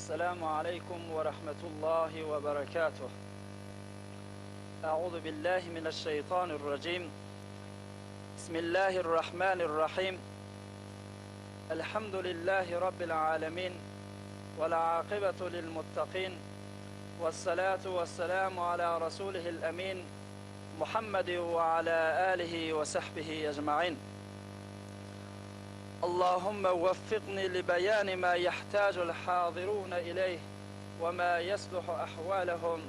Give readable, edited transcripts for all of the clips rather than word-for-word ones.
Esselamu aleýkum we rahmetullahi we berekatuh. A'uzu billahi mineşşeýtanirrajim. Bismillahirrahmanirrahim. Elhamdülillahi rabbil alamin. Vel akibetu lil muttaqin. Vessalatu vesselamu ala rasulihil emin. Muhammed we ala alihi we sahbihi ecmaîn. Allahümme weffikni li beyani ma yahtacul hazirun ileyh we ma yesluhu ahwalehum.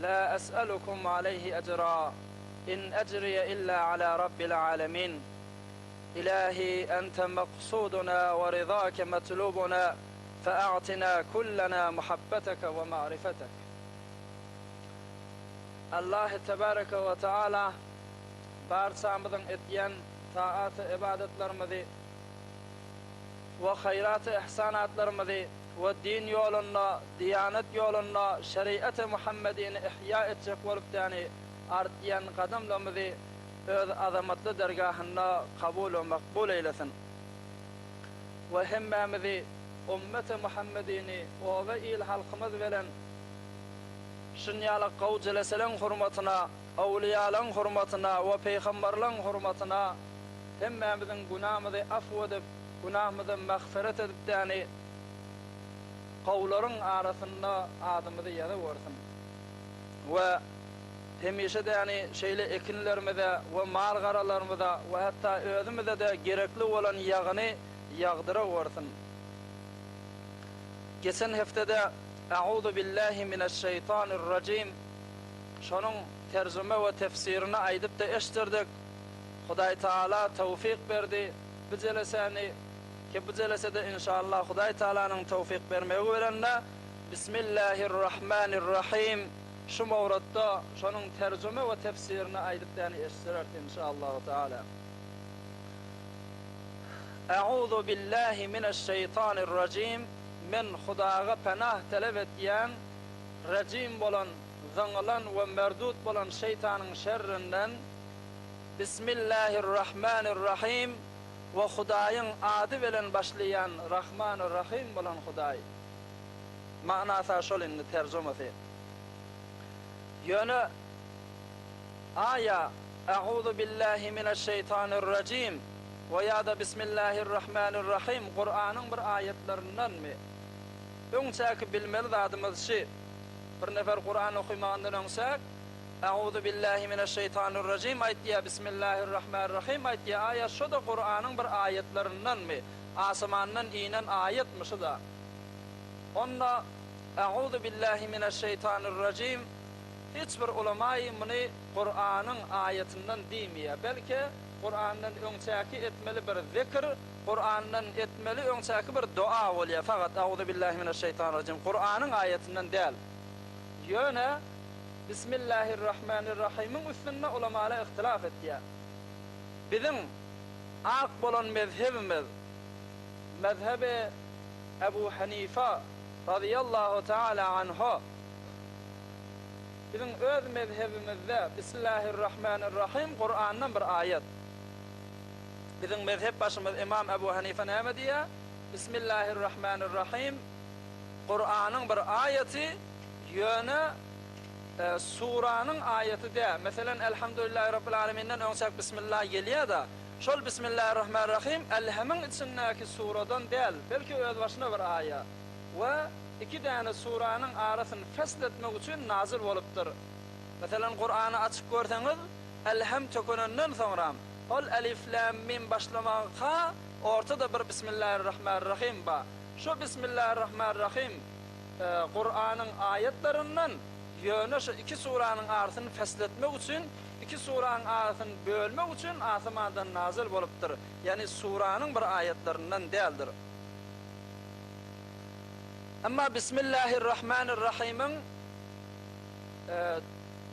La es'elukum aleyhi ecra. İn ecriye illa ala rabbil alemin. İlahi ente maksuduna ve rizake metlubuna fe'atina kullena muhabbeteke ve ma'rifetek. Allah tebareke we taala barçamyzyň etýän taat-y-ybadatlarymyzy we haýrat-y-ihsanatlarymyzy we din ýolunda, diýanet ýolunda şeriat-y Muhammedini ihýa etjek bolup däni artýan gadamlarymyzy Öz azamatly dergahynda kabul we makbul eýlesin we hemmämizi ummeti Muhammedini oba-il halkymyz bilen şunýaly gowy jeleseleň hurmatyna Awliýalaň hurmatyna we peýgamberleň hurmatyna hemmämiziň günamyzy afw edip, günahymyzy magfyret edip däni gowularyň arasynda adymyzy ýazawersin we hemişe däni şeýle ekinlerimize we mal-garalarymyza we hatda özümize-de gerekli bolan ýagyny ýagdyrawersin. Geçen hepdede A'uzu billahi mineşşeýtanirrajim Şonuň terjime we tefsirini aýdyp-da eşdirdik. Hudaý Taala towfyk berdi bu jelesäni ki bu jelesede inşallah Hudaý Taalanyň towfyk bermegi bilen-de Bismillahirrahmanirrahim şu mowratda şonuň terjime we tefsirini aýdyp däni eşdireris inşallahu taala. A'uzu billahi mineşşeýtanirrajim Men Hudaga penah telep etýän rejim bolan zyňylan we merdut bolan şeýtanyň şerrinden, Bismillahirrahmanirrahim we Hudaýyň ady bilen başlaýan Rahmany-Rahym bolan Hudaý. Manasy şol indi terjümesi. Ýöne aýa A'uzu billahi mineşşeýtanirrajim we ýa-da Bismillahirrahmanirrahim Kuranyň bir aýatlaryndanmy? Öňçäki bilmeli zadymyz şi. Bir nefer Kuran okymagyndan öňçäk, A'uzu billahi mineşşeýtanirrajim aýtýar, Bismillahirrahmanirrahim aýtýar, aýa şo-da Kuranyň bir aýatlaryndanmy? Asmandan inen aýatmy şo-da? Onda A'uzu billahi mineşşeýtanirrajim hiç bir ulamaýy muny Kuranyň aýatyndan diýmeýär. Belki Kurandan öňçäki etmeli bir zikr, Kurandan etmeli öňçäki bir doga bolýar fakat Auzubillahi mineşşeýtanirrajim Kuranyň aýatyndan däl. Ýöne Bismillahirrahmanirrahimiň üstünde ulamalar ihtilaf etýär. Biziň ak bolan mezhebimiz mezhebi Ebu Hanifa razyýallahu taala anhu biziň öz mezhebimizde Bismillahirrahmanirrahim Kurandan bir aýat. Biziň mezhep başymyz Ymam Ebu Hanife näme diýýär? Bismillahirrahmanirrahim Kuranyň bir aýaty, ýöne suranyň aýaty däl. Meselem, Elhamdülillahi Rabbil Aleminden öňçäk Bismillah gelýär-de, şol Bismillahirrahmanirrahim Elhemiň içindäki suradan däl, belki özbaşyna bir aýa we iki däne suranyň arasyny fesl etmek üçin nazyl bolupdyr. Meselem, Kurany açyp görseňiz, Elhem tökenenden soňram, ol Elif, Läm, Mim başlamagyka ortada bir Bismillahirrahmanirrahim ba. Şo Bismillahirrahmanirrahim Kuranyň aýatlaryndan ýöne şo iki suranyň arasyny fesletmek üçin, iki suraň arasyny bölmek üçin asymandan nazyl bolupdyr. Ýagny suranyň bir aýatlaryndan däldir. Emma Bismillahirrahmanirrahimiň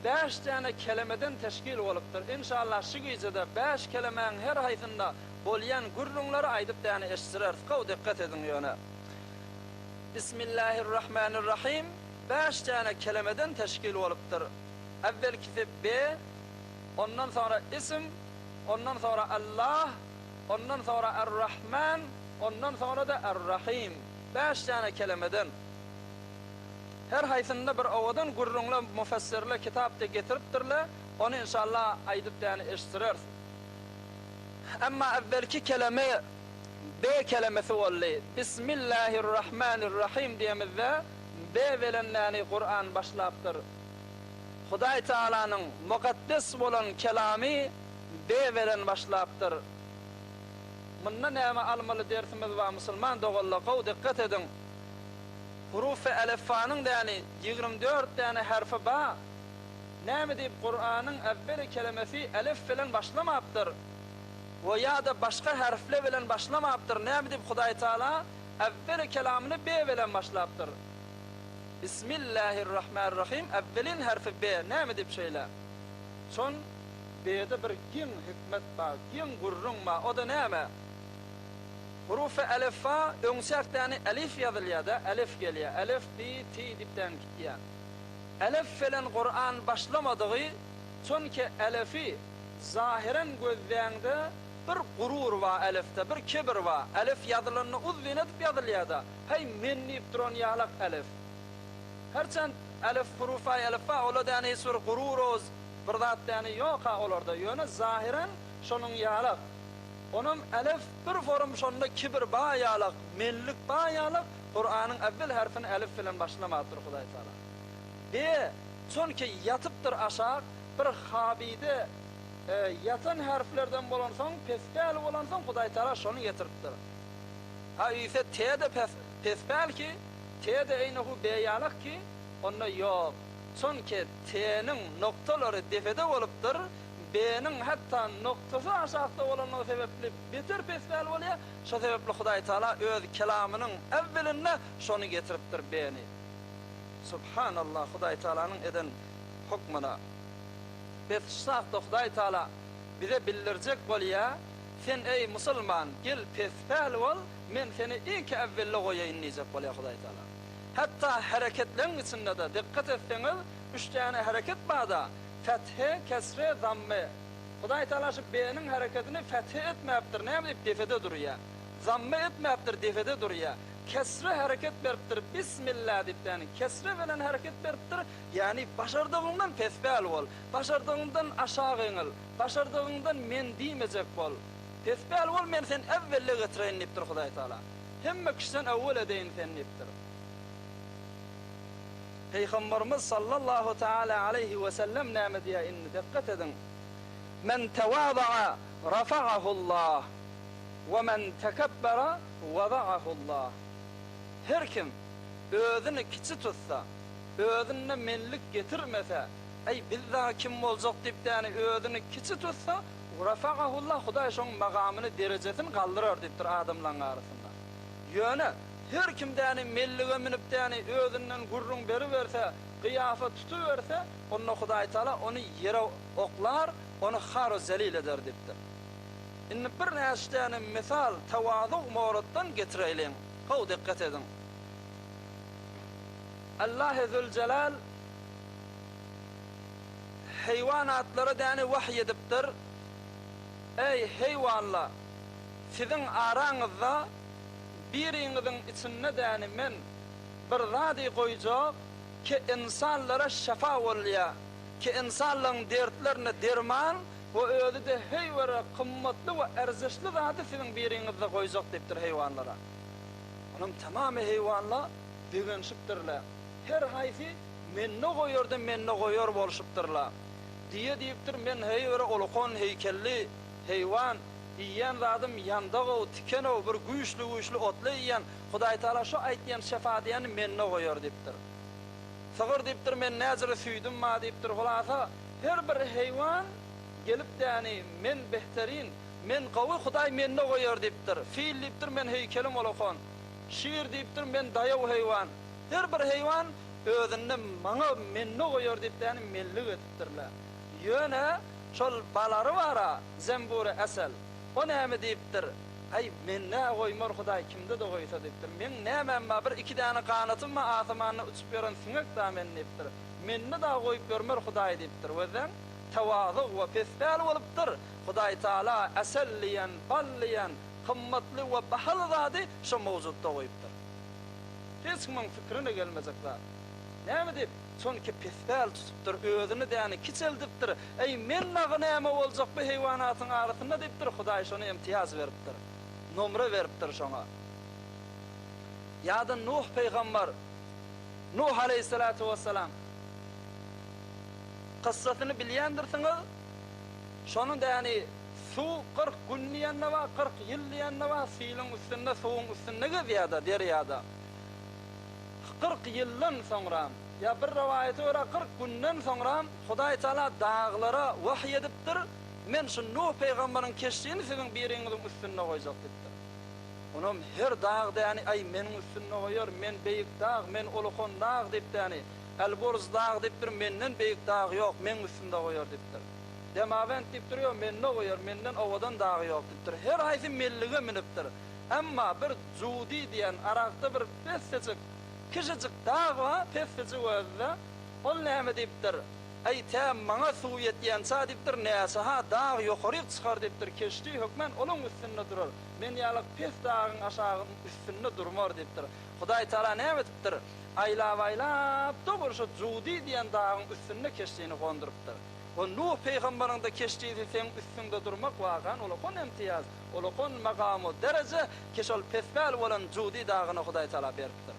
Bäş däne kelemeden teşkil bolupdyr. Inşallah şu gijede bäş kelemäň her haýsynda bolýan gürrüňleri aýdyp däne eşdireris. Gowy dikgat ediň ýöne. Bismillahirrahmanirrahim bäş däne kelemeden teşkil bolupdyr. Äwwelkisi B, ondan soňra ism, ondan soňra Allah, ondan soňra Ar-Rahman, ondan soňra-da Ar-Rahim. Bäş däne kelemeden. Her haýsynda bir owadan gürrüňle mufessirle kitapda getiripdirle, ony inşallah aýdyp däni eşitdireris. Emma äwwelki keleme B kelemesi boldy. Bismillahirrahmanirrahim diýemizde B bilen däni Kuran başlapdyr. Hudaý Tagalanyň mukaddes bolan kelamy B bilen başlapdyr. Munda näme almaly dersimiz bar musulman doganlar gowy dikgat ediň. Hurufy elifbanyň däni 24 däne herfi ba. Näme diýip Kuranyň äwweli kelemesi elif bilen başlamapdyr we ýa-da başga herfle bilen başlamapdyr näme diýip Hudaý Taala äwweli kelamyny B bilen başlapdyr. Bismillahirrahmanirrahim äwwelin herfi B näme diýip şeýle? Şon B-de bir giň hikmet bar, giň gürrüň bar, o-da näme? Hurufy elifba öňçäk däni elif ýazylýar-da, elif gelýär, elif, bi, ti diýip däni gitýär. Elif bilen Kuran başlamadygy, çünki elifi zahyren gözläňde bir gurur bar elifde, bir kibir bar. Elif ýazylanda uzyn edip ýazylýar-da, Heý, men diýip duran ýalak elif. Herçend elif hurufy elifba, ola däni hiç bir gurur-oz bir zat däni ýok-ha olarda, ýöne zahyren şonuň ýalak. Onam elif bir forum şonda kibir ba ýalak, menlik ba ýalak, Kuranyň äwwel herfini elif bilen başlamapdyr Hudaý Taala. B, çünki ýatypdyr aşak, bir habide ýatan herflerden bolansoň, pespäl bolansoň Hudaý Taala şony getiripdir. Ha üýse T-de pespäl ki, T-de eýnehu B ýalak ki, onda ýok. Çünki T-niň noktalary depede bolupdyr, B-niň hatda noktasy aşakda bolanlygy sebäpli beter pespäl bolýar. Şo sebäpli Hudaý Taala öz kelamynyň äwwelinde şony getiripdir B-ni. Subhanallah Hudaý Taalanyň eden hukmyna. Bes şu sagtda Hudaý Taala bize bildirjek bolýar, Sen eý musulman gel pespäl bol, men seni iňki äwwelde goýaýyn diýjek bolýar Hudaý Taala. Hatda hereketleň içinde-de dikkat etseňiz üç däne hereket bar-da, fethe, kesre, zamme. Hudaý Taala şu B-niň hereketini fethe etmäpdir, näme diýip depede durýar. Zamme etmäpdir, depede durýar. Kesre hereket beripdir, Bismillah diýip, ýagny kesre bilen hereket beripdir, ýagny başardygyňdan pespäl bol, başardygyňdan aşak eňil, başardygyňdan men diýmejek bol. Pespäl bol, men seni äwwelle getireýin diýipdir Hudaý Taala. Hemme kişiden äwwel edeýin seni diýipdir. Pygamberimiz sallallahu taala aleýhi we sellem näme diýýär indi dikgat ediň. Men tewada'a rafa'ahullah we men tekebbera wada'ahullah. Her kim özüni kiçi tutsa, özünde menlik getirmese, Äý biz dagy kim boljak diýip däni özüni kiçi tutsa, rafa'ahullah Hudaý şoň magamyny, derejesini galdyrar diýipdir adamlaň arasynda. Ýöne her kim däni mellige münüp däni özünden gürrüň beriberse, gyýafa tutuberse, onda Hudaýtagala ony ýere oklar, ony har-u zelil eder diýipdir. Indi birnäçe däne mysal tawazug moratdan getireýliň. Gowy dikgat ediň. Allahy Züljelal heýwanatlara däne wahyý edipdir, Eý, heýwanlar! Siziň araňyzda biriňiziň içinde däni men bir zady goýjak, ki ynsanlara şefa bolýar, ki ynsanlaryň dertlerine derman we özi-de heýwere gymmatly we erzişli zady siziň biriňizde goýjak diýipdir heýwanlara. Onam tamamy heýwanlar begenişipdirler. Her haýsy mende goýar-da mende goýar bolşupdyrlar. Düýe diýipdir, men heýwere ulukan heýkelli heýwan, iýýän zadym ýandag-ow, tiken-ow, bir güýçli-güýçli otly iýýän, Hudaýtagala şo aýtýan şefa diýeni mende goýar diýipdir. Sygyr diýipdir, men näjüre süýdüm bar diýipdir. Hulasa, her bir heýwan gelip däni, men behterin, men gowy, Hudaý mende goýar diýipdir. Fil diýipdir, men heýkelim ulukan. Şir diýipdir, men daýaw heýwan. Her bir heýwan özünde maňa mende goýar diýip däni menlik edipdirler. Ýöne şol balary bar-a, zembury esel. O näme diýipdir? Aý, mende-ä goýmar Hudaý, kimde-de goýsa diýipdir. Meň nämäm bar, bir iki däne ganatym bar, asamanda uçup ýören siňek-dä men diýipdir. Mende dagy goýup ýörmer Hudaý diýipdir. Gözleň, tewazug we pespäl bolupdyr. Hudaý Taala esel diýen, bal diýen gymmatly we bahaly zady şo mowzukda goýupdyr. Hiç kimiň pikrine gelmejek zat. Näme diýip? Çonki pespäl tutupdyr, özüni däni kiçeldipdir. Eý, men dagy näme boljak bu heýwanatyň arasynda diýipdir, Hudaý şona imtiýaz beripdir. Nomra beripdir şoňa. Ýa-da Nuh pygambar, Nuh aleýhissalatu wessalam, kyssasyny bilýändirsiňiz, şonuň däni suw 40 gün diýende bar, 40 ýyl diýende bar, siliň üstünde, suwuň üstünde gezýär-de, derýada. 40 ýyldan soňram, ýa bir rowaýata görä 40 günden soňram Hudaý Taala daglara wahyý edipdir, Men şu Nuh pygambaryň keşdini siziň biriňiziň üstünde goýjak diýipdir. Onam her dag däni aý meniň üstünde goýar, men beýik dag, men ulukan dag diýip däni, Elburz dag diýipdir, menden beýik dag ýok, meň üstümde goýar diýipdir. Demawend diýipdir, ýok, mende goýar, menden owadan dag ýok diýipdir. Her haýsy mellige münüpdir. Emma bir Judi diýen Arakda bir pessejik, kişijik dag bar, pessejik özi-de. Ol näme diýipdir? Äý, tä maňa suw ýetýänçä diýipdir, näçe-ha dag ýokaryk çykar diýipdir, keşdi hökmän olaň üstünde durar, men ýalyk pes dagyň aşagyň üstünde durmar diýipdir. Hudaý Taala näme edipdir? Aýlap-aýlap, dogry şo Judi diýen dagyň üstünde keşdini gondurypdyr. We Nuh pygambaryň-da keşdisi seň üstüňde durmak wakan ulakan imtiýaz, ulakan makam-u dereje ki şol pespäl bolan Judi dagyny Hudaý Taala beripdir.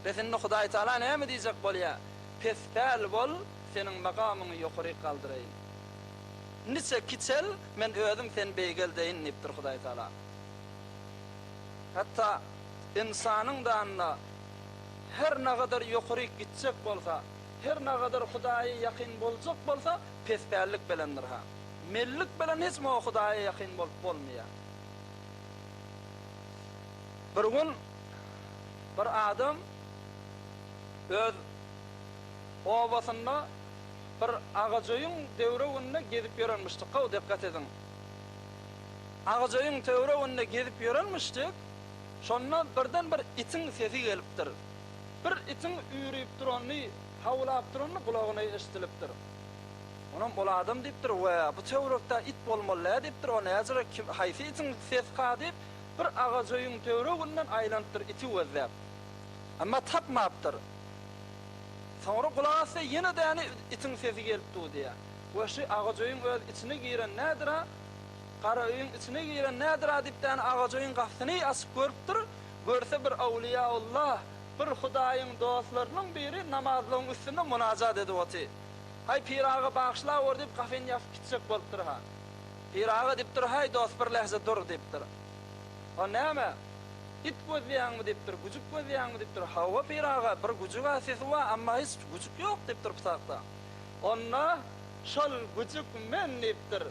Bes indi Hudaý Taala näme diýjek bolýa? Pespäl bol, seniň makamyňy ýokaryk galdyraýyn. Niçe kiçel, men özüm seni beýgeldeýin diýipdir Hudaý Taala. Hatda ynsanyň danda her nagadar ýokaryk gitjek bolsa, her nagadar Hudaýa ýakyn boljak bolsa, pespällik bilendir-ha. Mellik bilen hiç muňa Hudaýa ýakyn bolup bolmaýar. Bir gün bir adam öz obasynda bir agajöýüň döwreginde gezip ýörenmişdik. Gowy dikgat ediň. Agajöýüň töwereginde gezip ýörenmişdik. Şonda birden bir itiň sesi gelipdir. Bir itiň üýrüp durany, hawlap durany gulagyna eşidilipdir. Onam ol adam diýipdir, Wä, bu töwerekde it bolmaly-dä diýipdir, o näjere kim, haýsy itiň sesi-ka diýip, bir agajöýüň töwereginden aýlanypdyr iti gözläp. Emma tapmapdyr. Soňra gulak assa ýene däni itiň sesi gelip dur diýýär. We şu agajöýüň öz içine giren nädir-a? Gara öýüň içine giren nädir-a diýip däni agajöýüň gapysyny açyp görüpdir. Görse bir awliýaullah, bir Hudaýyň dostlarynyň biri namazlygyň üstünde munajat edip oty. Haý pir aga bagyşlawor diýip gapyny ýapyp gitjek bolupdyr-ha. Pir aga diýipdir, haý dost bir lähze dur diýipdir. O näme? It gözleýäňmi diýipdir, güjük gözleýäňmi diýipdir. Hawa pir aga, bir güjüg-ä sesi bar, emma hiç güjük ýok diýipdir pytakda. Onda şol güjük men diýipdir.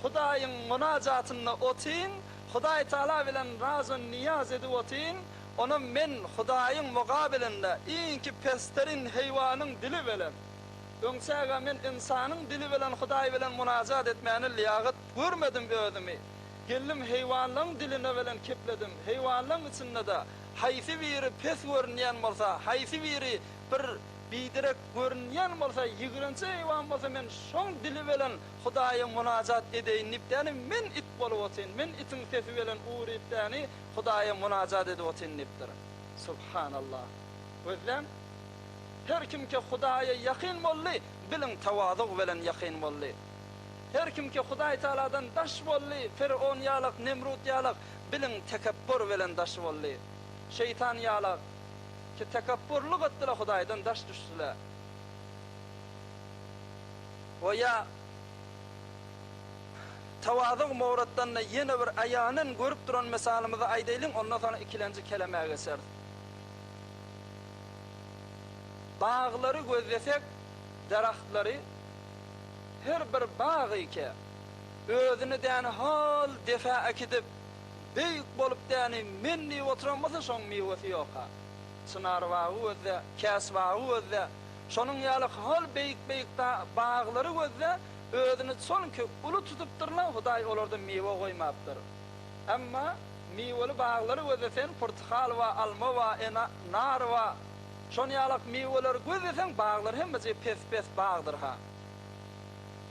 Hudaýyň munajatynda otyn, Hudaý Taala bilen razy-nyýaz edip otyn, onam men Hudaýyň mugabylynda iňki pesterin heýwanyň dili bilen. Öňçäge men ynsanyň dili bilen Hudaý bilen munajat etmäni lýagat görmedim özümi. Geldim heýwanlaň diline bilen kepledim. Heýwanlaň içinde-de haýsy biri pes görünýän bolsa, haýsy biri bir biderek görünýän bolsa, ýigrenji heýwan bolsa men şoň dili bilen Hudaýa munajat edeýin diýip däni men it bolup otyn, men itiň sesi bilen uryp däni Hudaýa munajat edip otyn diýipdir. Subhanallah. Gözläň. Her kimki Hudaýa ýakyn boldy, biliň tawazug bilen ýakyn boldy. Her kimki Hudaý Tagaladan daş boldy, Fyron ýalak, Nemrut ýalak, biliň tekepbur bilen daş boldy. Şeýtan ýalak, ki tekepburlyk etdiler Hudaýdan daş düşdüler. We ýa tawazug mowratdan-da ýene bir aýanen görüp duran mysalymyzy aýdaýlyň, ondan soňra ikilenji kelemä geçeris. Baglary gözlesek, daragtlary, her bir bag ike, özüni däni hol depä äkidip, beýik bolup däni men diýip oturan bolsa, şoň miwesi ýok-a. Çynar bagy gözle, käs bagy gözle, şonuň ýaly hol beýik-beýik baglary gözle, özüni çonki uly tutupdyrlar, Hudaý olarda miwe goýmapdyr. Emma miweli baglary gözleseň, purtykal bar, alma bar, ena, nar bar. Şon ýalak miweleri gözleseň, baglar hemmejigi pes-pes bagdyr-ha.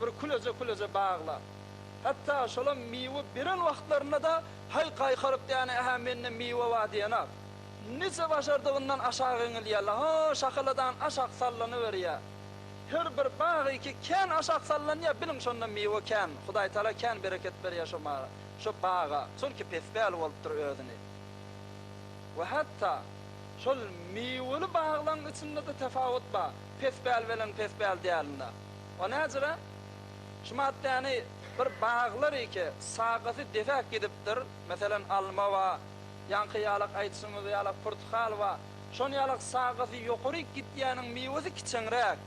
Bir küleje-küleje baglar. Hatda şolam miwe beren wagtlarynda-da, haý gaýkaryp däne, ähä mende miwe bar diýenak. Niçe başardygyndan aşak eňilýär, ha, şahaladan aşak sallanyberýär. Her bir bag ki kän aşak sallanýar, biliň şonda miwe kän, Hudaýtagala kän bereket berýär şo maga, şo baga, çünki pespäl bolupdyr özüni. We hatda şol miweli baglaryň içinde-de tefawut bar, pespäl bilen pespäl dälinde. O näjire? Şu maddäni bir baglar ki sagasy depäk gidipdir, meselem alma bar, Ýaňky ýalak aýdyşyňyz ýalak purtukal bar. Şon ýalak sagasy ýokaryk gitýäniň miwesi kiçeňräk.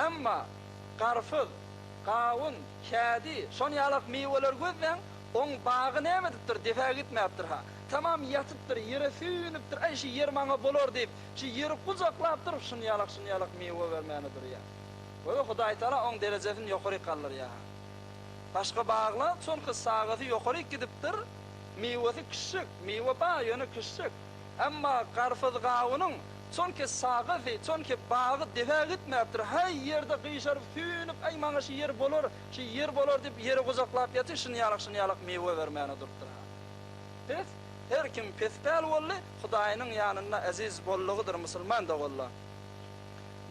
Emma garpyz, gawun, kädi, şon ýalak miweleri gözläň, oň bagy näme edipdir, depä gitmäpdir-ha. Tamam ýatypdyr, ýere süýnüpdir, aý şu ýer maňa bolar diýip, şu ýeri gujaklapdyr, şun ýalak, şun ýalak miwe bermäne durýar. Göýä Hudaýtagala oň derejesini ýokaryk galdyrýar-ha. Başga baglar, çünki sagasy ýokaryk gidipdir, Miwesi kiçjik, miwe bar, ýöne kiçjik. Emma garpyz-gawunyň çonki sagasy, çonki bagy depä gitmäpdir. Häý, ýerde gyşaryp, süýnüp, äý, maňa şu ýer bolar, şu ýer bolar diýip, ýeri gujaklap ýatyr, şunýalak-şunýalak miwe bermäne durupdyr-ha. Pes, her kim pespäl boldy, Hudaýynyň ýanynda eziz boldugydyr, musulman doganlar.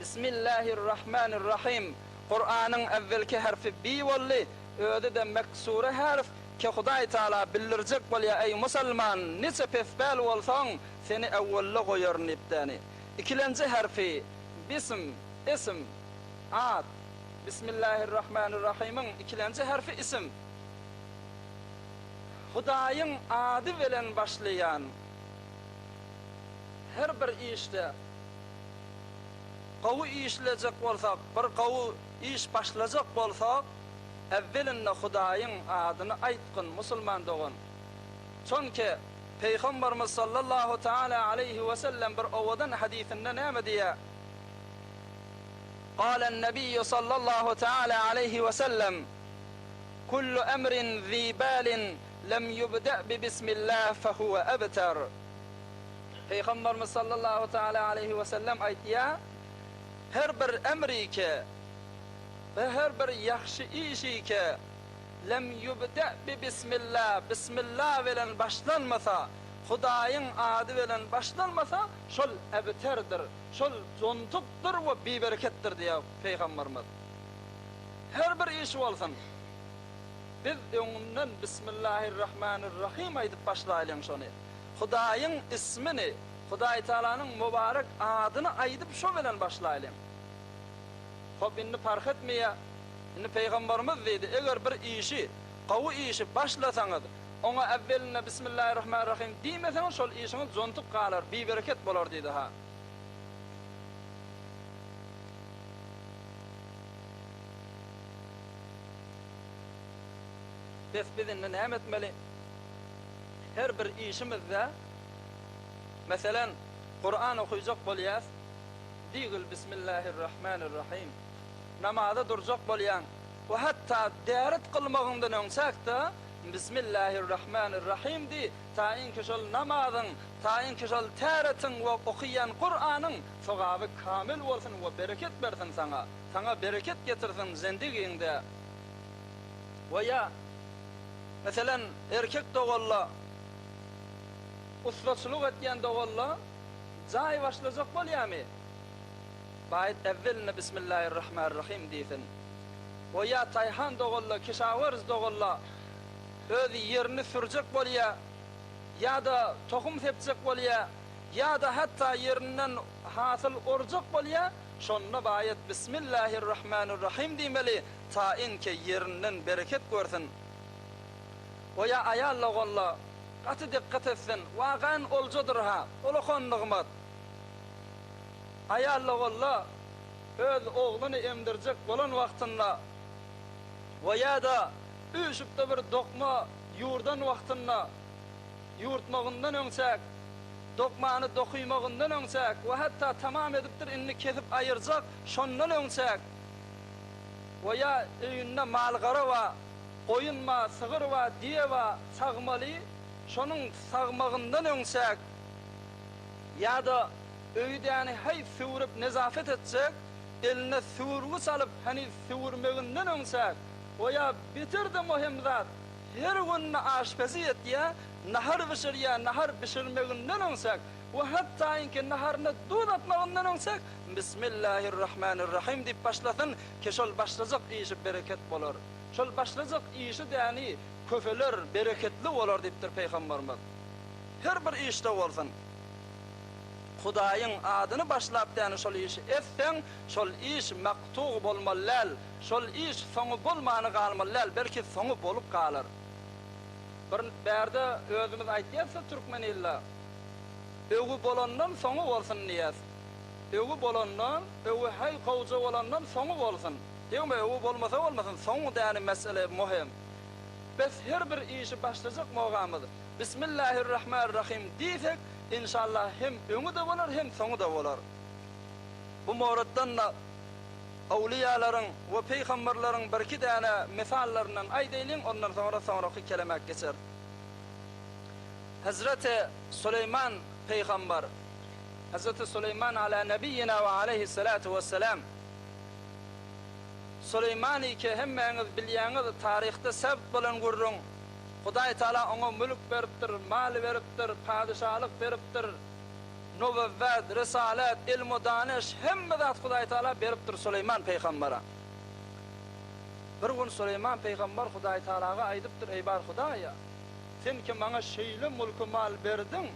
Bismillahirrahmanirrahim. Kuranyň äwwelki herfi bi boldy, özi-de meksure herf, Ki Hudaý Taala bildirjek bolýar, Eý, musulman, niçe pespäl bolsaň, seni äwwelde goýaryn diýipdäni. Ikilenji herfi, Bism, ism, at. Bismillahirrahmanirrahymyň ikilenji herfi ism. Hudaýyň ady bilen başlaýan her bir işde gowy işlejek bolsak, bir gowy iş başlajak bolsak, Äwwelinde Hudaýyň adyny aýtgyn, musulman dogan. Çonki, Pygamberimiz sallallahu taala aleýhi we sellem bir owadan hadysynda näme diýýär? Galen-nebiýu sallallahu taala aleýhi we sellem, Kullu emrin zi balin lem ýubde bi bismillah fehuwe ebter. Pygamberimiz sallallahu taala aleýhi we sellem aýtýar, Her bir emri ki, We her bir ýagşy işi ki, lem ýubde bi bismillah, bismillah bilen başlanmasa, Hudaýyň ady bilen başlanmasa, şol ebterdir, şol jontukdyr we bibereketdir diýýär Pygamberimiz. Her bir iş bolsun, biz öňünden Bismillahirrahmanirrahim aýdyp başlaýlyň şony. Hudaýyň ismini, Hudaýtagalanyň mübarek adyny aýdyp şo bilen başlaýlyň. Hop, indi parh etmeýär. Indi pygamberimiz diýdi, Eger bir işi, gowy işi başlasaňyz, oňa äwwelinde Bismillahirrahmanirrahim diýmeseňiz, şol işiňiz jontuk galar, bibereket bolar diýdi. Ha. Bes biz indi näme etmeli? Her bir işimizde, meselem, Kuran okyjak bolýas, Diýgil Bismillahirrahmanirrahim. Namaza durjak bolýaň we hatda täret kylmagyňdan öňçäk-de Bismillahirrahmanirrahim diý, taýynki şol namazyň, taýynki şol täretiň we okaýan Kuranyň sogaby kamil bolsun we bereket bersin saňa, saňa bereket getirsin zendigiňde. We ýa, meselem, erkek doganla, ussaçylyk etýän doganla, Jaý başlajak bolýamy? Baýt äwweline Bismillahirrahmanirrahim diýsin. O ýa taýhan dogalla, kişawerz dogalla öz ýerini sürjek bolýa, ýa-da tohum sepjek bolýa, ýa-da hatda ýerinden hasyl orjak bolýa, şonda baýat Bismillahirrahmanirrahim diýmeli, taýynki ýerinden bereket görsün. O ýa aýal dogalla Gaty dikkat etsin, wagan oljadyr-ha, ulakan nygmat. Aýal-ogulla öz ogluny emdirjek bolan wagtynda we ýa-da üýşüp-de bir dokma ýuwurdan wagtynda, ýuwurtmagyndan öňçäk, dokmany dokymagyndan öňçäk we hatda tamam edipdir, indi kesip aýyrjak, şondan öňçäk we ýa öýünde mal-gara bar, Goýun ba, sygyr ba, düýe ba, sagmaly, şonuň sagmagyndan öňçäk ýa-da öýdäni häý süwrüp nezafet etjek, eline süwürgiç alyp heniz süwürmeginden öňçäk, o ýa beter-de möhüm zat, her günde aşpezi etýä, nahar bişirýä, nahar bişirmeginden öňçäk. We hatda-inki naharyna duz atmagyndan öňçäk Bismillahirrahmanirrahim diýip başlasyn, ki şol başlajak işi bereket bolar. Şol başlajak işi däni köpeler, bereketli bolar diýipdir Pygamberimiz. Her bir işde bolsun. Hudaýyň adyny başlap däni şol işi etseň, şol iş maktug bolmaly däl, şol iş soňy bolmany galmaly däl, belki soňy bolup galar. Bir bärde özümiz aýtýas-da türkmen ilde, Öwi bolandan soňy bolsun diýýäs. Öwi bolandan, öwi häý gowja bolandan soňy bolsun. Degme öwi bolmasa bolmasyn, soňy däni mesele mohem. Bes her bir işi başlajak mogamyz Bismillahirrahmanirrahim diýsek, inşallah hem öňi-de bolar hem soňy-da bolar. Bu moratdan-da awliýalaryň we pygamberleriň birki däne mysallaryndan aýdaýlyň, ondan soňra soňraky kelemäk geçeris. Hezreti Süleýman pygamber, Hezreti Süleýman ala nebiýina we aleýhissalatu wessalam, Süleýmany ki hemmäňiz bilýäňiz taryhda sebt bolan gürrüň, Hudaý Taala oňa mülk beripdir, mal beripdir, padyşalyk beripdir, nübüwwet, risalet, ilmu danyş hemme zat Hudaý Taala beripdir Süleýman pygambere. Bir gün Süleýman pygamber Hudaý Taalaga aýdypdyr, Eý bar Hudaýa, sen ki maňa şeýle mulky mal berdiň,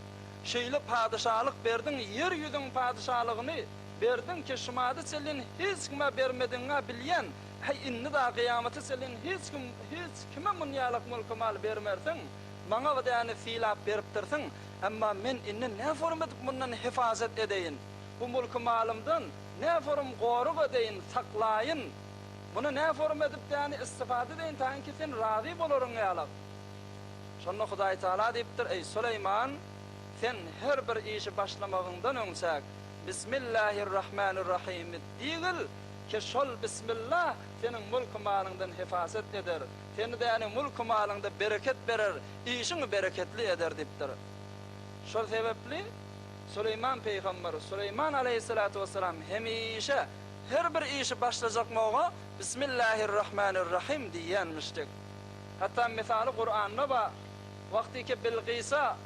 şeýle padyşalyk berdiň, ýer ýüzüň padyşalygyny berdiň ki şumada çenlin hiç kime bermediňä bilýän, Häý, indi da gyýamata çenlin hiç kim, hiç kime munýalak mulky-mal bermersiň, maňa bu däni sylap beripdirsiň, emma men indi näforum edip mundan hefazat edeýin, bu mulky-malymdan näforum gorag edeýin, saklaýyn, muny näforum edip däni istifada edeýin, taýynki sen razy bolaryň ýalak. Şonda Hudaýtagala diýipdir, Eý, Süleýman, sen her bir işi başlamagyňdan öňçäk, Bismillahirrahmanirrahimi diýgil, Ki şol Bismillah seniň mülk-malyňdan hefazat eder, seni däni mülk-malyňda bereket berer, işiňi bereketli eder diýipdir. Şol sebäpli Süleýman pygamber, Süleýman aleýhissalatu wessalam hemişe her bir işi başlajak moga Bismillahirrahmanirrahim diýýänmişdik. Hatda mysaly Kuranda bar, wagtyky Bilgysa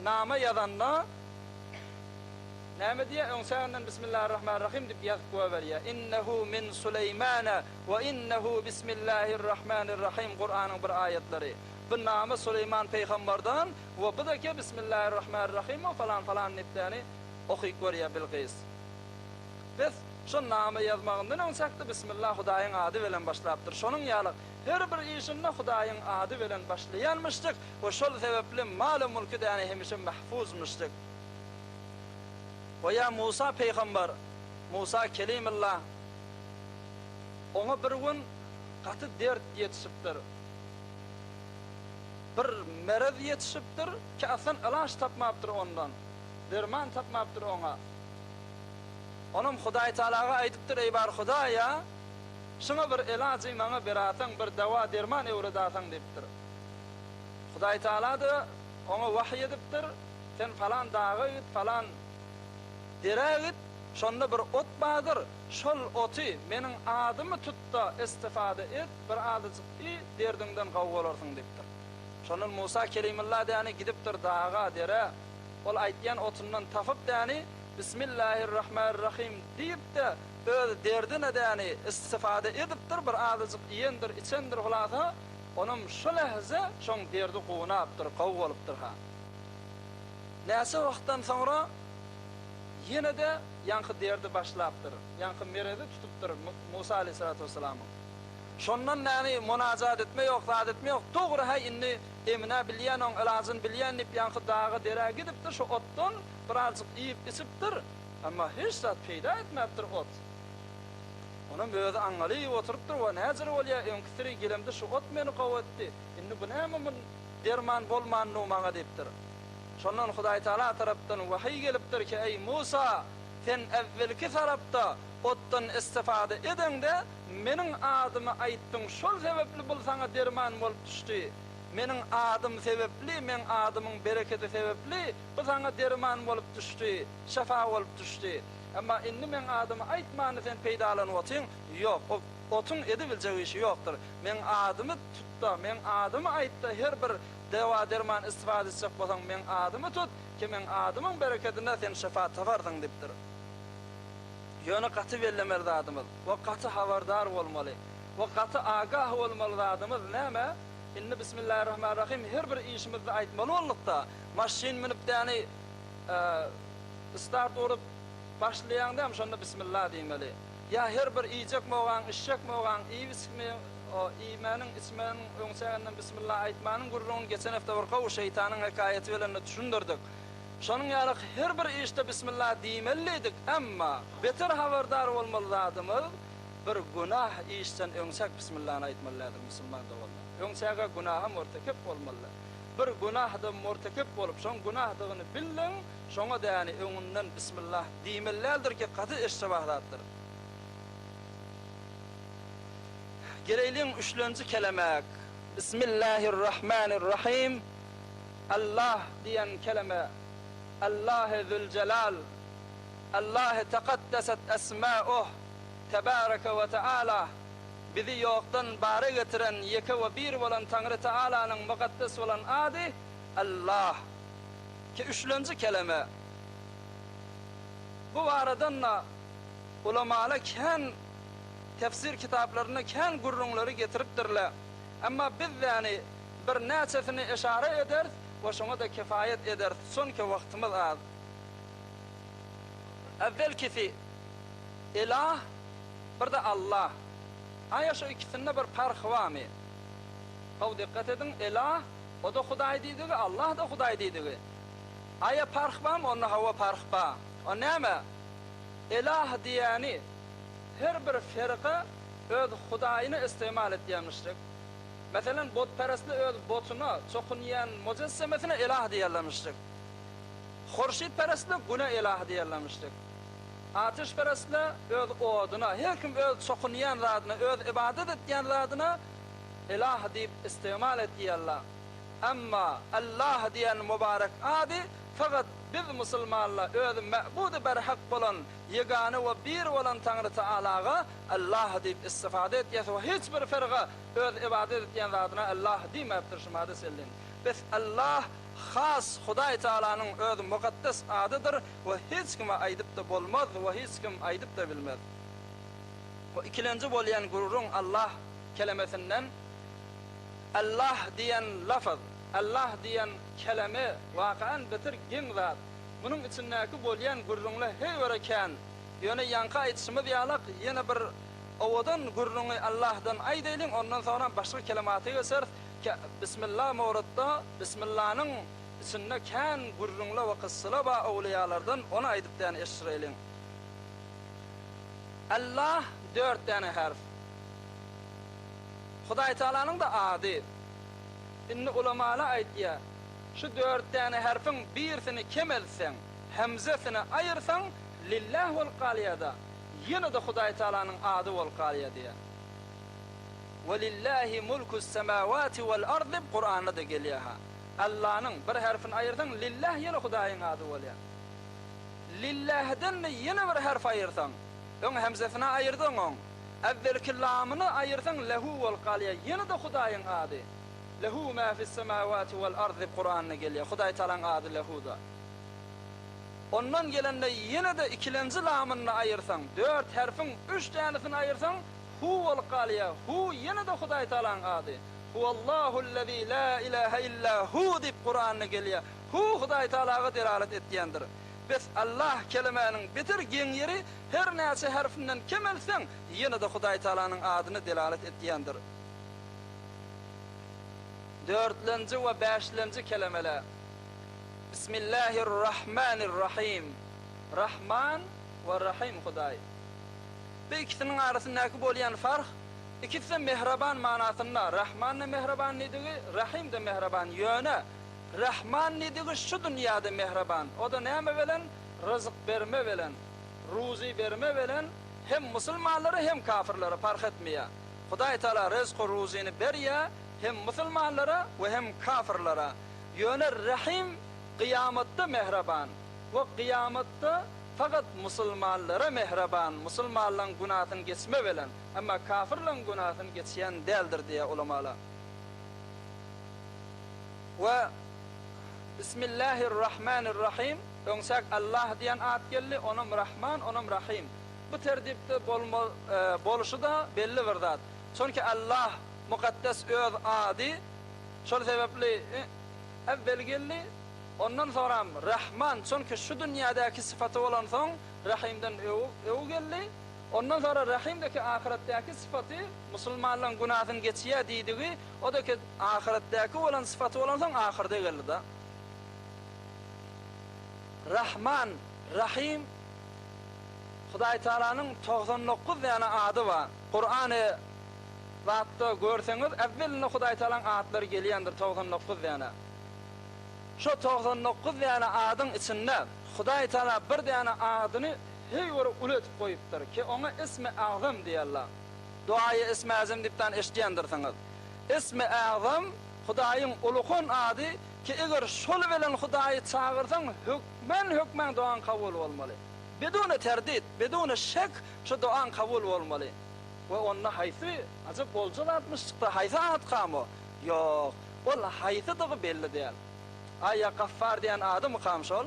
nama ýazanda, Näme diýýär? Öň säginden Bismillahirrahmanirrahim diýip ýazyp goýberýär. Innehu min Suleýmana we innehu Bismillahirrahmanirrahim Kuranyň bir aýatlary. Bu name Suleýman pygamberden we bu da ke Bismillahirrahmanirrahim we falan falan diýip däni okyp görýär Bilgys. Bes, şo name ýazmagyndan öň çakdy Bismillah Hudaýyň ady bilen başlapdyr. Şonuň ýaly her bir işinde Hudaýyň ady bilen başlaýanmyşdyk we şol sebäpli maly-mülki däni hemişe mahfuzmyşdyk. Goýa Musa pygamber, Musa Kelimullah, oňa bir gün gaty dert ýetişipdir. Bir merez ýetişipdir ki, aslan ylaç tapmapdyr ondan, derman tapmapdyr oňa. Onam Hudaý Tagalaga aýdypdyr, Eý bar Hudaýa, şuňa bir elajy maňa berasaň, bir dawa-derman öwredasaň diýipdir. Hudaý Tagala-da oňa wahyý edipdir, Sen falan daga git, falan derä git, şonda bir ot bardyr, şol oty meniň adymy tut-da, istifada et, bir azajyk iý, derdiňden gowy bolarsyň diýipdir. Şondan Musa Kelimullah däni gidipdir daga, derä, ol aýtýan otundan tapyp däni, Bismillahirrahmanirrahim diýip-de, öz derdine däni istifada edipdir, bir azajyk iýendir, içendir, hulasa, onam şo lähze şoň derdi gunapdyr, gowy bolupdyr ha. Näçe wagtdan soňra ýene-de ýaňky derdi başlapdyr, ýaňky merezi tutupdyr Musa aleýhissalatu wessalamyň. Şondan bäri monajat etme ýok, zat etme ýok, dogry häý indi emine bilýän oň ylajyny bilýän diýip ýaňky daga derä gidipdir, şo otdan birazjyk iýip içipdir, emma hiç zat peýda etmäpdir ot. Onam özi aňňalyp oturypdyr, wa näjür bolýa öňki siri gelemde şu ot meni gowy etdi, indi bu näme mun Derman bolmandygy maňa diýipdir. Şondan Hudaýtagala tarapdan wahyý gelipdir ki, Eý, Musa! Sen äwwelki tarapda otdan istifada edeňde, Meniň adymy aýtdyň, şol sebäpli bul saňa derman bolup düşdi. Meniň adym sebäpli, Meň adymyň berekedi sebäpli bu saňa derman bolup düşdi, şefa bolup düşdi. Emma indi Meň adymy aýtmany sen peýdalanyp otyň, ýok, o. Otuň edibiljek işi ýokdur. Meň adymy tut-da, meň adymy aýt-da, her bir dewa-derman istifade etjek bolsaň, meň adymy tut, ki meň adymyň berekedine sen şyfa taparsyň diýipdir. Ýöne gaty bellemeli zadymyz we gaty habardar bolmaly we gaty agah bolmaly zadymyz näme? Indi Bismillahirrahmanirrahim her bir işimizde aýtmaly bolduk-da, maşyn münüp däni start urup başlaýaň dämi şonda Bismillah diýmeli. Ýa her bir iýjek mogaň, içjek mogaň, iýip-içme, iýmäniň, içmäniň öňçäginden Bismillah aýtmanyň gürrüňini geçen hepde bir gowy şeýtanyň hekaýaty bilen-de düşündirdik. Şonuň ýaly her bir işde Bismillah diýmeli diýdik, emma beter habardar bolmaly zadymyz bir günah işden öňçäk Bismillany aýtmaly däldir musulman doganlar. Öňçäge günaha murtekep bolmaly däl. Bir günahda murtekep bolup şoň günahdygyny bildiň, şoňa däni öňünden Bismillah diýmeli däldir ki gaty eşşebah zatdyr. Geleýliň üçlenji kelemäk, Bismillahirrahmanirrahim. Allah diýen keleme, Allahy Züljelal, Allahy Tekaddeset Esmauh, Tebareke we Teala, bizi ýokdan bara getiren ýeke we bir bolan Taňry Tealanyň mukaddes bolan ady Allah. Ki üçlenji keleme. Bu baradan-da ulamala kän tefsir kitaplarynda kän gürrüňleri getiripdirler. Emma biz däni Birnäçesini yşara ederis we şoňa-da kifaýat ederis, çünki wagtymyz az. Äwwelkisi, Ilah, bir-de Allah. Aýa şu ikisinde bir parh barmy? Gowy dikgat ediň, Ilah, o-da Hudaý diýdigi, Allah-da Hudaý diýdigi. Aýa parh barmy? Onda hawa parh bar. O näme? Ilah diýýäni her bir firka öz hudaýyny istimal etýärmişdik. Meselem, butperestler öz butuna, çokunýan mujessemesine ilah diýerlermişdik. Hurşytperestler Güne ilah diýerlermişdik. Ateşperestler öz oduna, her kim öz çokunýan zadyna, öz ybadat etýän zadyna ilah diýip istimal etýärler. Emma Allah diýen mübarek ady fakat biz musulmanlar öz Mäbudy berhak bolan, ýegane we bir bolan Taňry Taalaga Allah diýip istifade etýäs we hiç bir firga Öz ybadat etýän zadyna Allah diýmäpdir şu mada sellin. Bes Allah has Hudaý Taalanyň öz mukaddes adydyr we hiç kime aýdypda bolmaz we hiç kim aýdypda bilmez. Bu ikilenji bolýan gürrüň Allah kelemesinden Allah diýen lafz, Allah diýen keleme wakaen beter geň zat. Munuň içindäki bolýan gürrüňler heýwere kän. Ýöne ýaňky aýdyşymyz ýalak ýene bir Owadan gürrüňi Allahdan aýdaýlyň, ondan soňra başga kelemata geçeris. Ke, Bismillah mowrutda, Bismillanyň içinde kän gürrüňler we kyssalar bar owliýalardan, ony aýdyp däne eşdireýliň. Allah dört däne herf. Hudaýtagalanyň-da ady. Indi ulamalar aýdýar, şu dört däne herfiň birisini kemeltseň, hemzesini aýyrsaň, Lillah bolup galýar-da. Ýene-de Hudaý Tagalanyň ady bolup galýar diýýär. Welillahi mulkus semawati wal ard diýip Kuranda-da gelýär-ha. Allanyň, bir herfini aýyrsaň, lillah ýene Hudaýyň ady bolýar. Lillahden-de ýene bir herf aýyrsaň, öň hemzesini aýyrdyň oň, äwwelki lamyny aýyrsaň lehu bolup galýar, ýene-de Hudaýyň ady. Lehu ma fis semawati wal ard diýip Kuranda gelýär. Hudaý Tagalaň ady lehuda. Ondan gelende ýene-de ikilenji lamyny aýyrsaň, dört herfiň üç dänesini aýyrsaň, Hu bolup galýar. Hu ýene-de Hudaý Tagalaň ady. Huwallahullezî lâ ilâhe illâ hu diýip Kuranda gelýär. Hu Hudaý Tagalaga delalat etýändir. Bes Allah kelemäniň beter geň ýeri her näçe herfinden kemeltseň, ýene-de Hudaý Tagalanyň adyna delalat etýändir. Dörtlenji we bäşlenji kelemeler. Bismillahirrahmanirrahim. Rahman we Rahym Hudaý. Bu ikisiniň arasyndaky bolýan farh, ikisi-de mähriban manasynda, Rahman-da mähriban diýdigi, Rahym-da mähriban, ýöne Rahman diýdigi şu dünýäde mähriban, o-da näme bilen? Ryzyk berme bilen, ruzy berme bilen hem musulmanlara hem kafirlere parh etmeýär. Hudaý Tagala ryzky ruzyny berýär hem musulmanlara we hem kafirlere. Ýöne Rahym gyýamatda mähriban we gyýamatda. fakat musulmanlara mähriban, musulmanlaryň günasyny geçme bilen, emma kafirleriň günasyny geçýän däldir diýýär ulamalar. We Bismillahirrahmanirrahim, öňçäk Allah diýen at geldi, onam Rahman, onam Rahym. Bu tertipde bolma bolşy-da belli bir zat. Çünki Allah mukaddes öz ady, şol sebäpli äwwel geldi, ondan soňram Rahman, çünki şu dünýädäki sypaty bolansoň Rahymdan öň geldi, ondan soňra Rahymdaki ahyretdäki sypaty musulmanlaryň günasyny geçýär diýdigi, o-da ki ahyretdäki bolan sypaty bolansoň ahyrda geldi-da. Rahman, Rahym Hudaý Tagalanyň 99 däne ady bar. Kurany zatda görseňiz, äwwelinde Hudaý Tagalaň atlary gelýändir 99 däne. Şo 99 däne adyň içinde Hudaý Tagala bir däne adyny heý bir uly edip goýupdyr ki, oňa Ismi Agzam diýerler. Duaýy Ismi Azam diýipdan eşidýändirsiňiz. Ismi Agzam Hudaýyň ulukan ady ki, eger şol bilen Hudaýy çagyrsaň, hökmän hökmän dogaň kabul bolmaly. Biduni terdit, biduni şek şu dogaň kabul bolmaly. We onda haýsy ajap olja zatmyş çyksa haýsy atkam o? Ýok, ol haýsydygy belli däl. Aýa Gaffar diýen adymykam şol?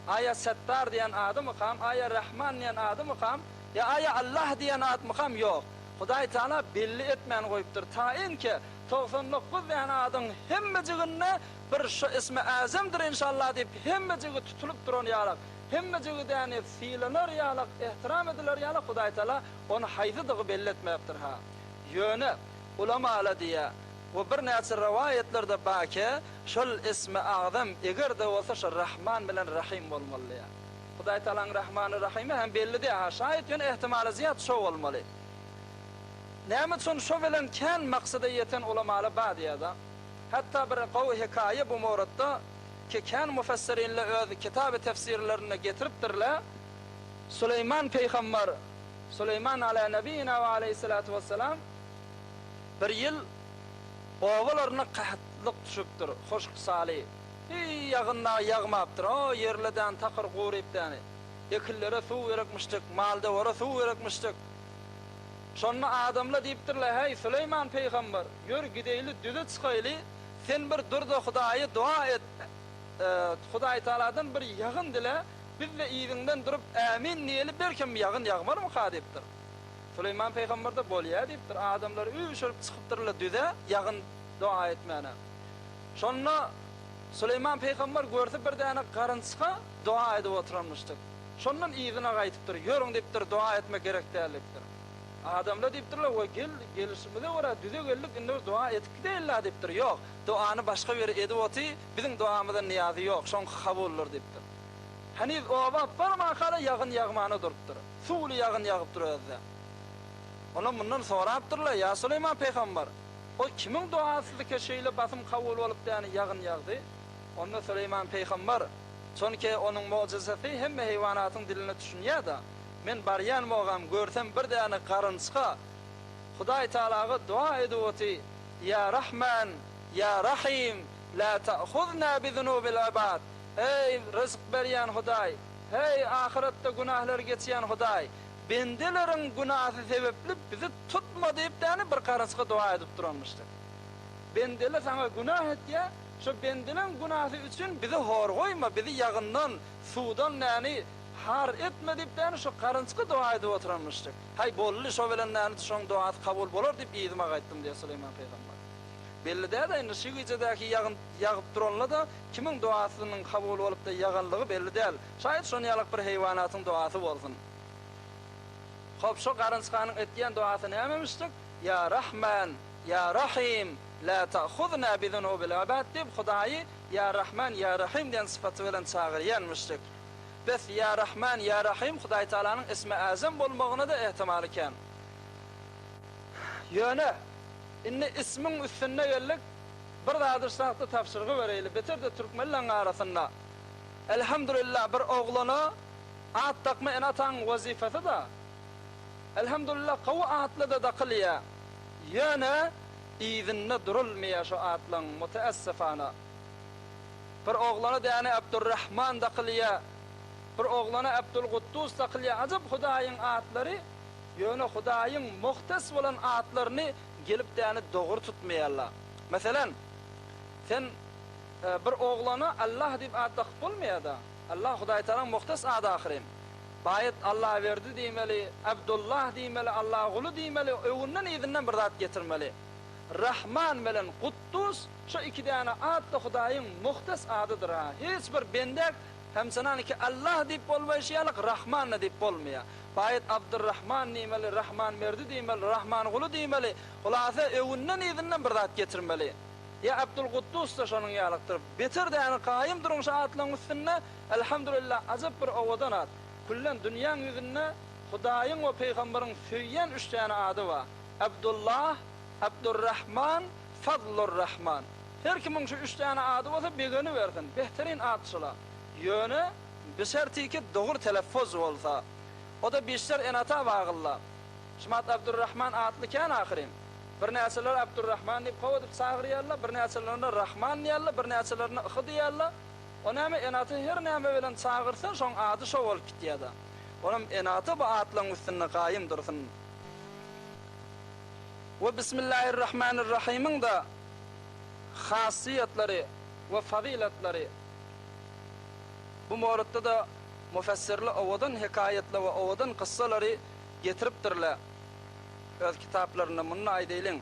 Aýa Settar diýen adymykam? Aýa Rahman diýen adymykam? Ýa aýa Allah diýen atmykam? Ýok. Hudaý Taala belli etmän goýupdyr. Taýynki 99 däne adyň hemmejiginde bir şu ismi Azamdyr inşallah diýip hemmejigi tutulyp duran ýalak, hemmejigi däni sylanar ýalak, ehtiram ediler ýalak Hudaý Taala ony haýsydygy belli etmäpdir ha. Ýöne ulamala diýýä we birnäçe rowaýatlarda bake şol ismi Azam eger-de bolsa şo Rahman bilen Rahym bolmaly diýýä. Hudaý Taalaň Rahmany Rahymy hem belli dä ha şaýat ýöne ehtimaly zyýat şo bolmaly. Näme üçin şo bilen kän maksada ýeten ulamala ba diýýä-da. Hatda bir gowy hekaýa bu mowrutda ki kän mufessirinle öz kitaby tefsirlerinde getiripdirle, Süleýman peýgambar, Süleýman ala nebiýina we aleýhissalatu wessalam, bir ýyl obalaryna gahatlyk düşüpdir, huşk-saly, hiý ýagyn dagy ýagmapdyr, o ýerledän takyr guryp däni, ekinlere suw gerekmişdik, mal-dowara suw gerekmişdik. Şonda adamlar diýipdirler, Häý, Süleýman pygamber, ýör gideýli, düze çykaýly, sen bir dur-da Hudaýa doga et, Hudaýtagaladan bir ýagyn dile, biz-de yzyňdan durup ämin diýeli, belkem ýagyn ýagmarmyka diýipdir. Süleýman pygamber-de bolýa diýipdir. Adamlar üýşürip çykypdyrlar düze ýagyn doga etmäne. Şonda Süleýman pygamber görse bir däne garynçga doga edip oturanmyşdyk. Şondan yzyna gaýdypdyr. Ýörüň diýipdir, doga etmek gerek däl diýipdir. Adamlar diýipdirler, We gel, gelişimize görä düze geldik, indi bir doga edip gideýin-la diýipdir. Ýok, dogany başga biri edip oty, biziň dogamyza nyýazy ýok, şoňky kabuldyr diýipdir. Heniz oba barmanka-da ýagyn ýagmana durupdyr. Suwly ýagyn ýagypdyr özi-de. Olar mundan sorapdyrlar, Ýa Süleýman pygamber, o kimiň dogasydyka şeýle basym kabul bolup däni ýagyn ýagdy? Onda Süleýman pygamber, Çünki onuň mogjyzasy hemme heýwanatyň diline düşünýär-de. Men barýan bogam, görsem bir däne garynçga Hudaý Tagalaga doga edip oty, Ýa Rahman, ýa Rahym, lä ta'huzna bi zunubil ibad, Eý, ryzk berýän Hudaý, heý, ahyretde günahlary geçýän Hudaý, bendeleriň günasy sebäpli bizi tutma diýip däne bir garynçga doga edip duranmyşdyk. Bendele saňa günah etýär, Şo bendeleň günasy üçin bizi hor goýma, bizi ýagyndan, suwdan näni har etme diýip däni şo garynçga doga edip oturanmyşdyk. Haý, boldy, şo bilen näni şoň dogasy kabul bolar diýip yzyma gaýtdym diýýär Süleýman pygamber. Belli däl-ä indi şy gijedäki ýagyn ýagyp duranla-da kimiň dogasynyň kabul bolup-da ýaganlygy belli däl. Şaýat şon ýalak bir heýwanatyň dogasy bolsun. Hop, şo garynçganyň etýän dogasy nämemişdik? Ýa Rahman, Ýa Rahym, Lä ta'huzna bi zunubil ibad diýip Hudaýy Ýa Rahman, Ýa Rahym diýen sypaty bilen çagyrýanmyşdyk. Bes, Ýa Rahman, Ýa Rahym Hudaý Tagalanyň ismi Azam bolmagyna-da ehtimaly kän. Ýöne, indi ismiň üstünde geldik, bir zady şu wagtda tabşyrgy bereýli, beter-de türkmenleň arasynda. Elhamdulillah bir oglana at dakma ene-ataň wezipesi-da. Elhamdulillah gowy atly-da dakylýa. Ýöne yzynda durulmaýar şo atlaň, müteessefana. Bir oglana däne Abdurrahman dakylýa. Bir oglana Abdulguddus dakylýar. Ajap Hudaýyň atlary, ýöne Hudaýyň muhtes bolan atlaryny gelip däni dogry tutmaýarlar. Meselem, sen bir oglana Allah diýip at dakyp bolmaýar-da. Allah Hudaýtagalaň muhtes ady ahyryn. Baýat Allaberdi diýmeli, Abdullah diýmeli, Allaguly diýmeli, öňünden-yzyndan bir zat getirmeli. Rahman bilen Kuddus şu iki däne at-da Hudaýyň muhtes adydyr-ha. Hiç bir bendek hemçenaniki Allah diýip bolmaýşy ýalyk Rahman-da diýip bolmaýar. Baýat Abdurrahman diýmeli, Rahmanberdi diýmeli, Rahmanguly diýmeli, hulasa öňünden-yzyndan bir zat getirmeli. Ýa Abdulkuddus-da şonuň ýalykdyr. Beter däne gaýym duruň şu atlaryň üstünde, Elhamdulillah ajap bir owadan at. Küllen dünýäň ýüzünde Hudaýyň we Pygambaryň söýýän üç däne ady bar. Abdullah, Abdurrahman, Fazlurrahman. Her kimiň şu üç däne ady bolsa begenibersin. Behterin at şula. Ýöne bişertiki dogry teleffuz bolsa. O-da bişer ene-ata baglyla. Şumat Abdurrahman atly kän ahyryn. Birnäçeleri Abdurrahman diýip gowy edip çagyrýarlar, birnäçelerine Rahman diýýärler, birnäçelerine Yhy diýýärler. O näme ene-ata her näme bilen çagyrsa şoň ady şo bolup gitýär-de. Onam ene-ata bu atlaryň üstünde gaýym dursun. We Bismillahirrahmanirrahymyň-da hasyýetlary we fazylatlary. Bu moritde-de mufessirler owadan hekaýatlar we owadan kyssalary getiripdirler öz kitaplarynda. Muny-da aýdaýlyň.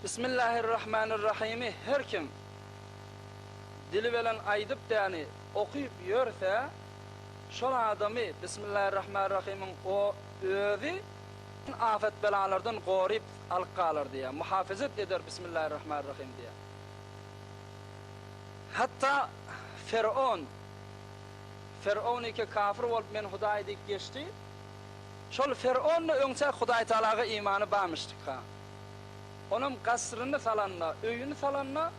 Bismillahirrahmanirrahymy her kim dili bilen aýdyp däni okyp ýörse, şol adamy Bismillahirrahmanirrahymyň o özi afet-belalardan goryp alyp galar diýýär. Muhafezet eder Bismillahirrahmanirrahym diýýär. Hatda Fer'on, Fer'oniki kafir bolup men Hudaý diýip geçdi. Şol Fer'on-da öňçäk Hudaý Tagalaga imany barmyşdyka. Onam gasryny salanda, öýüni salanda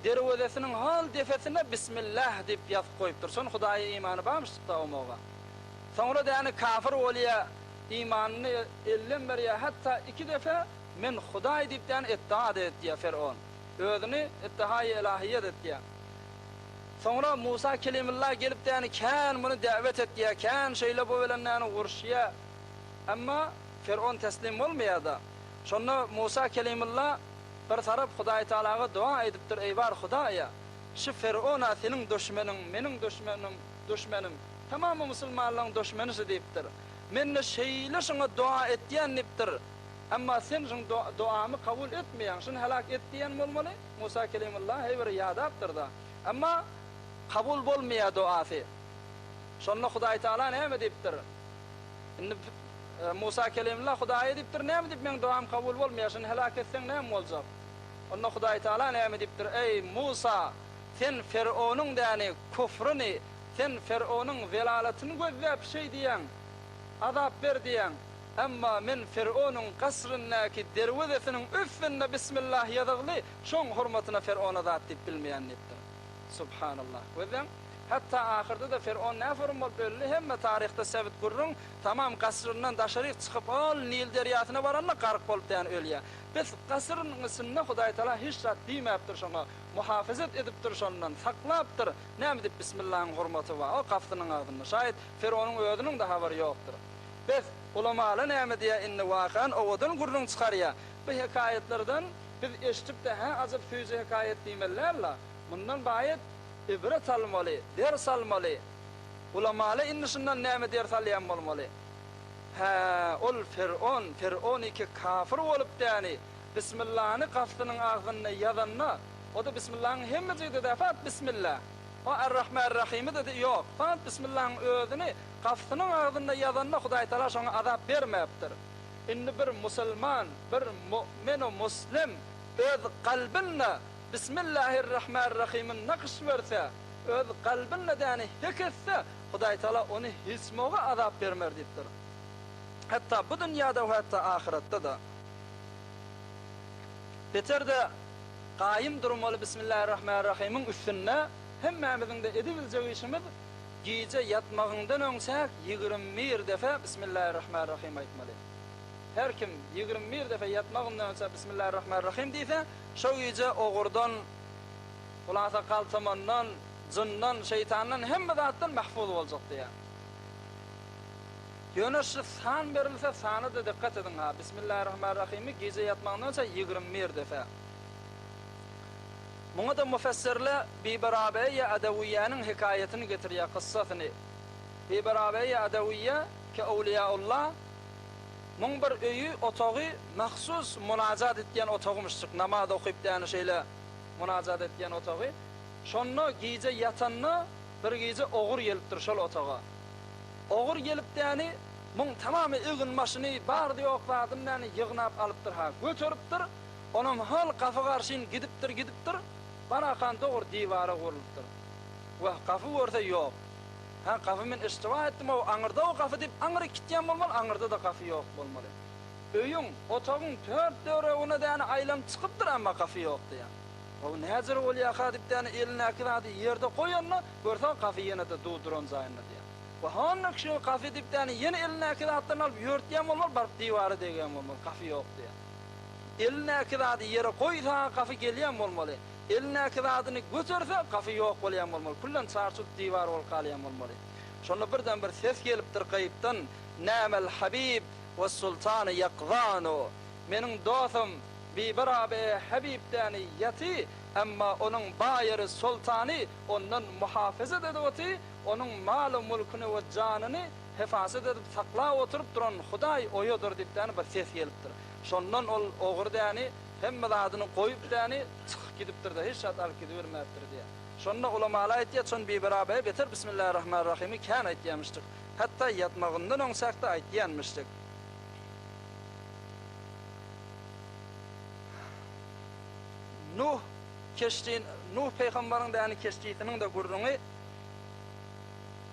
derwezesiniň hol defesine Bismillah diýip ýazyp goýupdyr. Şon Hudaýa imany barmyşdyk-da omoga. Soňra däni kafir bolýa, imanyny elden berýä, hatda iki defe men Hudaý diýip däni etdaa-da etýä Fer'on. Özüni etdahaýy elahiýet etýä. Soňra Musa Kelimullah gelip däni kän muny däwet etýä, kän şeýle bu bilen däni uruşýa. Emma Fer'on teslim bolmaýa-da. Şonda Musa Kelimullah bir tarap Hudaý Tagalaga doga edipdir, Eý bar Hudaýa! Şu Fer'on-a seniň duşmeniň, meniň duşmenim, duşmenim, tamamy musulmanlaryň duşmenisi diýipdir. Men-de şeýle şuňa doga etýän diýipdir. Emma sen şuň dogamy kabul etmeýäň, şuny heläk et diýen bolmaly. Musa Kelimullah heý bir ýadapdyr-da. Emma kabul bolmaýar dogasy. Şonda Hudaý Tagala näme diýipdir? Indi Musa Kelimullah Hudaýa diýipdir, Näme diýip meň dogam kabul bolmaýar, şuny heläk etseň näme boljak? Onda Hudaý Tagala näme diýipdir? Eý, Musa! Sen Ferownyň däni, kufruny, sen Ferownyň zelalatyny gözläp şeý diýýäň, azap ber diýýäň. Emma men Ferownyň gasryndaky derwezesiniň üstünde Bismillah ýazygly, şoň hormatyna Ferowna zat diýip bilmeýän diýipdir. Subhanallah. Gözläň. Hatda ahyrda-da Fer'on näforum bolup öldi, hemme taryhda sebit gürrüň, tamam gasryndan daşaryk çykyp ol Nil derýasyna baranda gark bolup däni ölýär. Bes gasrynyň içinde Hudaýtagala hiç zat diýmäpdir şoňa, muhafazat edipdir şondan, saklapdyr, näme diýip Bismillahyň hormaty bar o gapysynyň agzynda, şaýat Fer'onyň özüniň-de habary ýokdur. Bes, ulamalar näme diýýär indi wakan owadan gürrüň çykarýar, bu hekaýatlardan biz eşidip-de hä ajap süýji hekaýat diýmeli däl-de, mundan baýat Ibret almaly, ders almaly. Ulamaly indi şundan näme ders alýan bolmaly? Hä, ol Fer'on, Fer'oniki kafir bolup däni, Bismillany gafsynyň agzynda ýazanda, o-da Bismillahyň hemmejigde-dä fat Bismillah. O Ar-Rahmar-Rahymy-da ýok, fat Bismillahyň özüni gafsynyň agzynda ýazanda Hudaýtagala şoňa azap bermäpdir. Indi bir musulman, bir mu'minu muslim öz kalbynda Bismillahirrahmanirrahymyny nakyş berse, öz kalbynda däni hek etse, Hudaýtagala ony hiç moga azap bermer diýipdir. Hatda bu dünýäde we hatda ahyretde-de. Beter-de gaýym durmaly Bismillahirrahmanirrahymyň üstünde hemmämiziň-de edibiljek işimiz gije ýatmagyňdan öň çäk 21 defe Bismillahirrahmanirrahym aýtmaly. Her kim 21 defe ýatmagyndan öň çäk Bismillahirrahmanirrahym diýse, Şo gije ogurdan, hulasa galtamandan, jyndan, şeýtandan, hemme zatdan mahfuz boljak diýýär. Ýöne şu san berilse sana-da dikkat ediň ha, Bismillahirrahmanirrahimi gije ýatmagyňdan öňçä 21 defe. Muňa-da mufessirle Bibi Rabeýe Adawiýäniň hekaýatyny getirýär, kyssasyny. Bibi Rabeýe Adawiýe ki Owliýaullah muň bir öýi, otagy mahsus munajat etýän otagymyşjyk, namaz okyp däni şeýle munajat etýän otagy. Şonda gije ýatanda bir gije ogur gelipdir şol otaga. Ogur gelip däni muň tamamy egin-başyny, bardy-ýok zadyny däni ýygnap alypdyr-ha, göteripdir. Onam hal gapy garşyn gidipdir, gidipdir, barakan dogry diwara urlupdyr. Wah, gapy görse ýok. Hä, gapy men eştiba etdim-ow, aňyrda-ow gapy diýip aňryk gitýän bolmaly, aňyrda-da gapy ýok bolmaly. Öýüň, otagyň tört töweregine däni aýlanyp çykypdyr, emma gapy ýok diýýär. How, näjür bolýaka diýip däni elindäki zady ýerde goýanda, görse gapy ýene-de du duran jaýynda diýýär. Wah, onda kişi gapy diýip däni ýene elindäki zatlaryny alyp ýörtýän bolmaly, baryp diwara degýän bolmaly, gapy ýok diýýär. Elindäki zady ýere goýsa gapy gelýän bolmaly. Elindäki zadyny göterse gapy ýok bolýan bolmaly. Küllen çarçurt diwar bolup galýan bolmaly. Şonda birden bir ses gelipdir gaýypdan, Nämel habib we sultany ýakzanu. Meniň dosum Bibi Rabe Habib däni ýaty, emma onuň baýary soltany ondan muhafezet edip oty, onuň malu-mulküni we janyny hefazet edip saklap oturyp duran Hudaý oýadyr diýip däni bir ses gelipdir. Şondan ol ogry däni hemme zadyny goýup däni çykyp gidipdir-de, hiç zat alyp gidibermäpdir diýýär. Şonda ulamalar aýtýar, çon Bibi-Rabeýe beter Bismillahirrahmanirrahimi kän aýtýarmyşdyk. Hatda ýatmagyndan öňçäk-de aýtýanmyşdyk. Nuh keşdi, Nuh pygambaryň däni keşdisiniň-de gürrüňi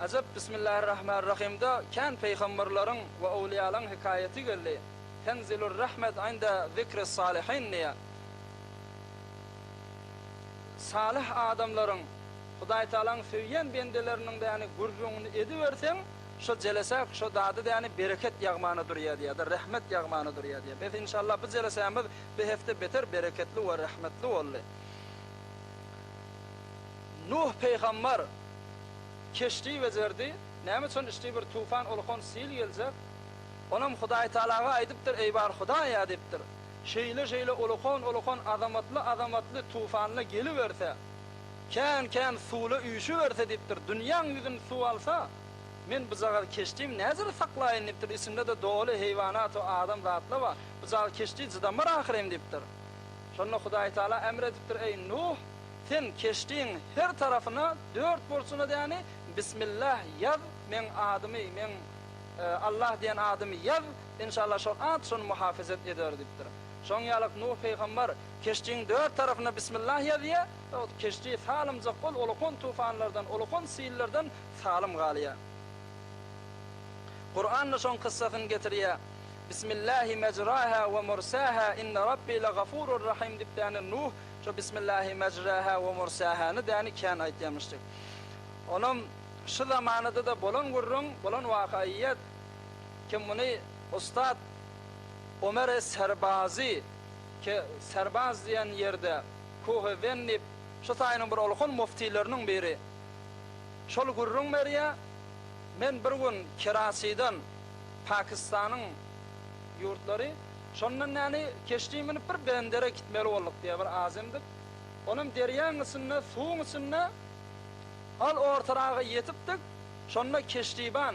Ajap Bismillahirrahmanirrahimde kän pygamberleriň we owliýalaryň hekaýaty geldi. Tenzilur rahmet inde zikris salihin diýýär. Salyh adamlaryň, Hudaý Tagalaň söýýän bendeleriniň däni gürrüňini ediberseň, şo jelesä şo dady däni bereket ýagmana durýar diýýär-de, rehmet ýagmana durýar diýýär. Bes inşallah bu jelesämiz bu hepde beter bereketli we rehmetli boldy. Nuh pygamber keşdi bejerdi. Näme üçin içdi bir tufan ulkan sil geljek. Onam Hudaý Tagalaga aýdypdyr, Eý bar Hudaýa diýipdir. Şeýle-şeýle ulukan-ulukan azamatly-azamatly tufanla geliberse, kän-kän suwla üýşüberse diýipdir, dünýäň ýüzüni suw alsa, men bujagaz keşdim näzir saklaýyn diýipdir, içinde-de doly heýwanat we adam zatla bar, bujagaz keşdi jydamar ahyryn diýipdir. Şonda Hudaý Tagala emr edipdir, Eý Nuh, sen keşdiň her tarapyna, dört burçuna däni Bismillah ýaz, meň adymy, meň Allah diýen adymy ýaz, enşalla şol at şony muhafezet eder diýipdir. Şoň ýalak Nuh pygambar keşdiň dört tarapyna Bismillah ýazýar, keşdi salymjak ol ulukan tufanlardan, ulukan sillerden salym galýar. Kuranda şoň kyssasyny getirýär. Bismillahi mejraha we mursaha inne Rabbi legafurur rahim diýip däni Nuh şo Bismillahi mejraha we mursahany däni kän aýtýamyşdyk. Onam şu zamanada-da bolan gürrüň, bolan wakaýyýet, kim muny ussat Omer Serbazy, ki Serbaz diýen ýerde Kuhy Wen diýip, şu taýynyň bir ulkan muftileriniň biri, şol gürrüň berýär, Men bir gün Keraçiden, Pakistanyň ýurtlary, şondan näni keşdi münüp bir bendere gitmeli bolduk diýýär, bir azemdik. Onam derýaň içinde, suwuň içinde Hal ortaraga ýetipdik, şonda keşdiban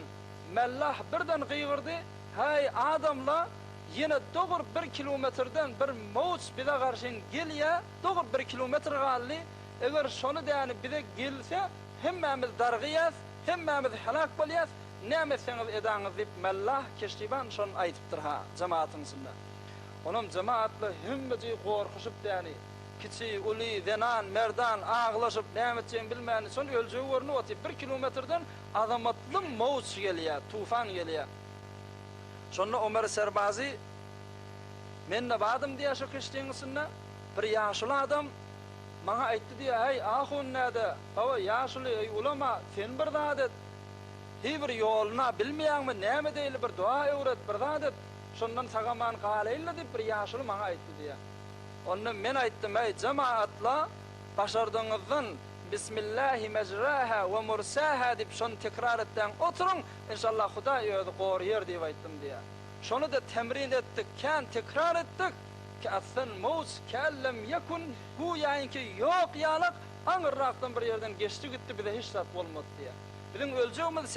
Mellah birden gygyrdy, Häý, adamla, ýene dogry bir kilometrden bir mowç bize garşyn gelýä, dogry bir kilometr galdy, eger şony däni bize gelse, hemmämiz dargyýas, hemmämiz heläk bolýas, näme etseňiz edaňyz diýip, Mellah keşdiban şony aýdypdyr-ha, jemagatyň içinde. Onam jemagatla hemmejigi gorkuşyp däni, Kiçi, uly, zenan, merdan aglaşyp, näme etjegini bilmän, şol öljegi görnüp otyr. Bir kilometrden azamatly mowç gelýär, tufan gelýär. Şonda Omer Serbazy, Men-de bardym diýýär şo keşdiň içinde. Bir ýaşuly adam maňa aýtdy diýýär, Häý, ahun däde, hawa, ýaşuly, eý, ulama, sen bir zat et. Hiý bir ýoluny-a bilmeýäňmi, näme edeýli, bir doga öwret, bir zat et, şondan sag-aman galaýyl-la diýip, bir ýaşuly maňa aýtdy diýýär. Onda men aýtdym, Eý, jemagatla, başardygyňyzdan. Bismillahi mejraha we mursaha diýip şony tekrar etdäň oturyň, inşallah Hudaý özi goraýar diýip aýtdym diýýär. Şony-da temrin etdik, kän tekrar etdik, Ke'assen mowj ke'ellem ýekun, güýäýinki ýok ýalak, aňyrrakdan bir ýerden geçdi gitdi, bize hiç zat bolmady diýýär. Biziň öljegimiz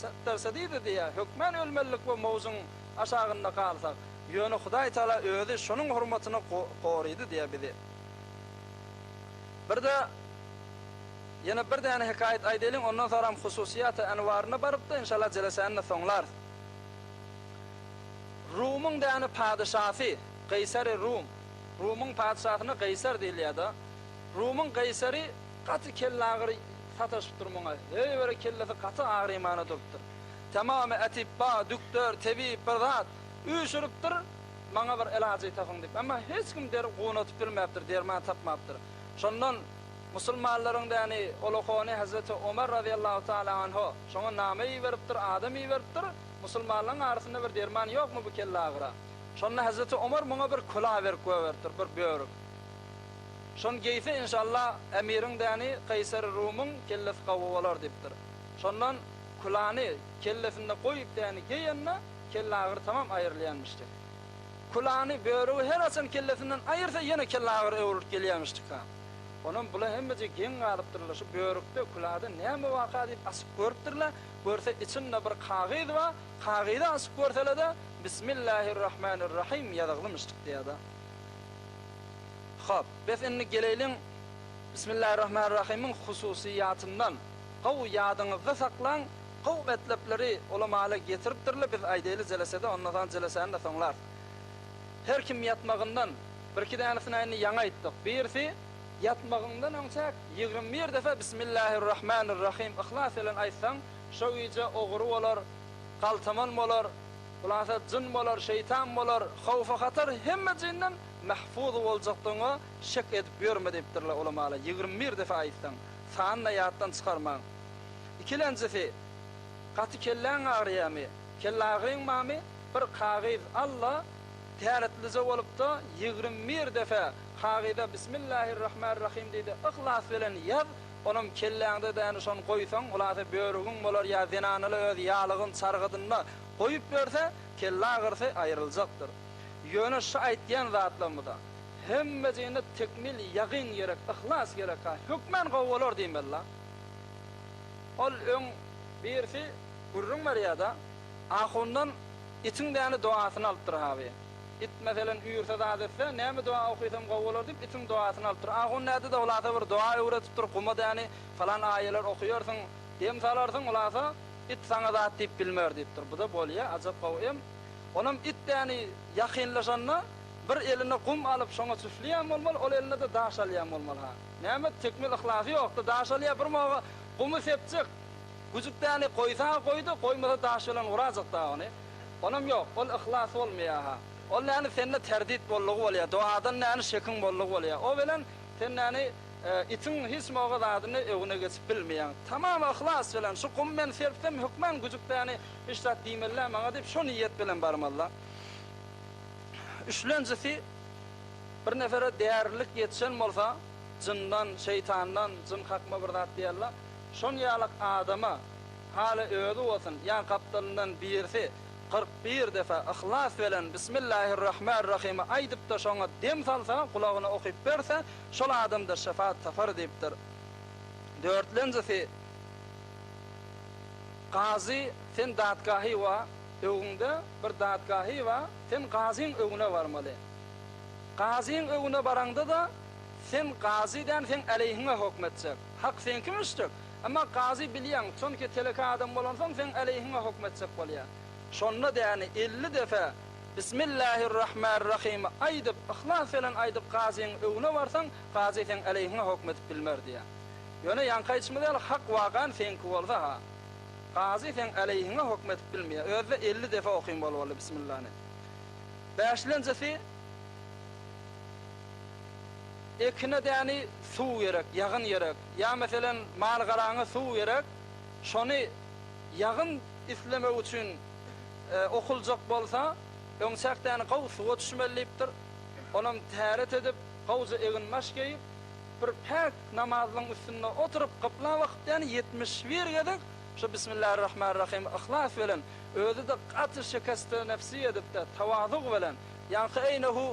setderse diýdi diýýär, hökmän ölmelidik bu mowjuň aşagynda galsak. Ýöne Hudaý Tagala özi şonuň hormatyna gorydy diýýär bizi. Bir-de ýene bir däne hekaýat aýdaýlyň, ondan soňram hususyýat-y enwaryna baryp-da, inşallah jelesäni-de soňlarys. Rumyň däne padyşasy, Keýseri Rum. Rumyň padyşasyna Keýser diýilýär-de. Rumyň Keýseri gaty kellagyry sataşypdyr muňa. Heý bir kellesi gaty agyrymana durupdyr. Tamamy etipba, dükder, tebip bir zat üýşüripdir, maňa bir elajy tapyň diýip. Emma hiç kim der gunatyp bilmäpdir, derman tapmapdyr. Şondan musulmanlaryň däni ulukony Hezreti Omar razyýallahu taala anhu şoňa name iberipdir, adam iberipdir. Musulmanlaryň arasynda bir derman ýokmy bu kellagyra? Şonda Hezreti Omar muňa bir külah berip goýberipdir, bir börük. Şony geýse inşallah emiriň däni Kaýseri Rumyň kellesi gawy bolar diýipdir. Şondan külany kellesinde goýup däni geýende kellagyry tamam aýrylýanmyşdyk. Külany, börügi her haçan kellesinden aýyrsa ýene kellagyry öwrülip gelýämişdik-ha. Onam bular hemmeje geň galypdyrlar, şu börükde, külada näme barka diýip açyp görüpdirler. Görse içinde bir kagyz bar, kagyzy açyp görselede Bismillahirrahmanirrahim ýazyglymyşdyk diýýär-de. Hop, bes indi geleýliň Bismillahirrahmanirrahimiň hususyýatyndan. Gowy ýadyňyzda saklaň, gowy metlepleri ulamalar getiripdirler, biz aýdaýly jelesede, ondan soň jelesäni-de soňlarys. Her kim ýatmagyndan, birki dänesini indi ýaňy aýtdyk. Birisi Ýatmagyňdan öňçäk 21 defa Bismillahirrahmanirrahim yhlas bilen aýtsaň, şo gije ogry bolar, galtaman bolar, hulasa jyn bolar, şeýtan bolar, howfa-hatar hemme jynden mahfuz boljakdygyňa şek edip ýörme diýipdirler ulamalar, 21 defa aýtsaň, sanyny ýatdan çykarmaň. Ikilenjisi, gaty kelläň agyrýamy, kellagyryň barmy, bir kagyz al-da, täretlije bolup-da 21 defa Kagyza Bismillahirrahmanirrahim diýde yhlas bilen ýaz, onam kelläňde däni şony goýsaň, hulasa börügiň bolar ýa zenanaly öz ýalygyn çargydynda goýup berse, kelle agyrysy aýryljakdyr. Ýöne şu aýtýan zatlarymyza hemmejiginde tekmil ýagyn gerek, yhlas gerek ha, hökmän gowy bolar diýmeli la. Ol öň birisi gürrüň berýärda, ahundan itiň däni dogasyny alypdyr haby. It meselen üýrse zat etse, näme doga okysam gowy bolar diýip, itiň dogasyny alypdyr. Ahun näde-de hulasa bir doga öwretipdir, guma däni falan aýalar okyarsyň, dem salarsyň, hulasa it saňa zat diýip bilmer diýipdir. Bu-da bolýa, ajap gowy em. Onam it däni ýakynlaşanda bir eline gum alyp şoňa çüfleýän bolmaly, ol eline-de daş alýan bolmaly ha. Näme, tekmil yhlasy ýokdy, daş alýa, bir moga gumy sepjek, güjük däni goýsa goýdy, goýmasa daş bilen urajak dagy ony. Onam ýok, ol yhlas bolmaýar-ha. Ol näni sende terdit boldugy bolýar, dogadan näni şekiň boldugy bolýar. O bilen sen näni itiň hiç moga zadyny öňüne geçip bilmeýäň. Tamam yhlas bilen, şu gum men serpsem hökman güjük däni hiç zat diýmeli-dä maňa diýip şo niýet bilen barmaly-da. Üçlenjisi, bir nefere därilik ýetişen bolsa, jyndan, şeýtandan, jyn kakma bir zat diýerler, şon ýalak adama, Haly özi bolsun, ýa gapdalyndan birisi 41 defa yhlas bilen Bismillahirrahmanirrahymy aýdypda şoňa dem salsa, gulagyna okyp berse, şol adamda şefa tapar diýipdir. Dörtlenjisi, Gazy sen dadgahy wa, öňüňde bir dadgahy wa, sen gazyň öňüne barmaly. Gazyň öňüne baraňda-da, sen gazy däl seň aleýhiňe hokm etjek. Hak seňki müşdük. Emma gazy bilýäň, çonki teleke adam bolansoň seň aleýhiňe hokm etjek bolýar. Şonda däni 50 defe Bismillahirrahmanirrahymy aýdyp, yhlas bilen aýdyp gazyň öňüne barsaň, gazy seň aleýhiňe hokm edip bilmer diýýär. Ýöne ýaňky aýdyşymyz ýaly hak wakan seňki bolsa-ha, gazy seň aleýhiňe hokm edip bilmeýär. Özi-de 50 defe okyn bolmaly Bismillany. Bäşlenjisi Ekine däni suw gerek, ýagyn gerek. Ýa meselem mal-garaňa suw gerek, şony ýagyn islemek üçin okuljak bolsa, öňçäk däni gowy suwa düşmeli diýipdir. Onam täret edip, gowja eginbaş geýip, Bir päk namazlyň üstünde oturyp gypla bakyp ýany 71 gezek şu Bismillahirrahmanirrahim yhlas bilen özi-de gaty şikeste nefsi edip-de tawazug bilen ýaňky eýnehu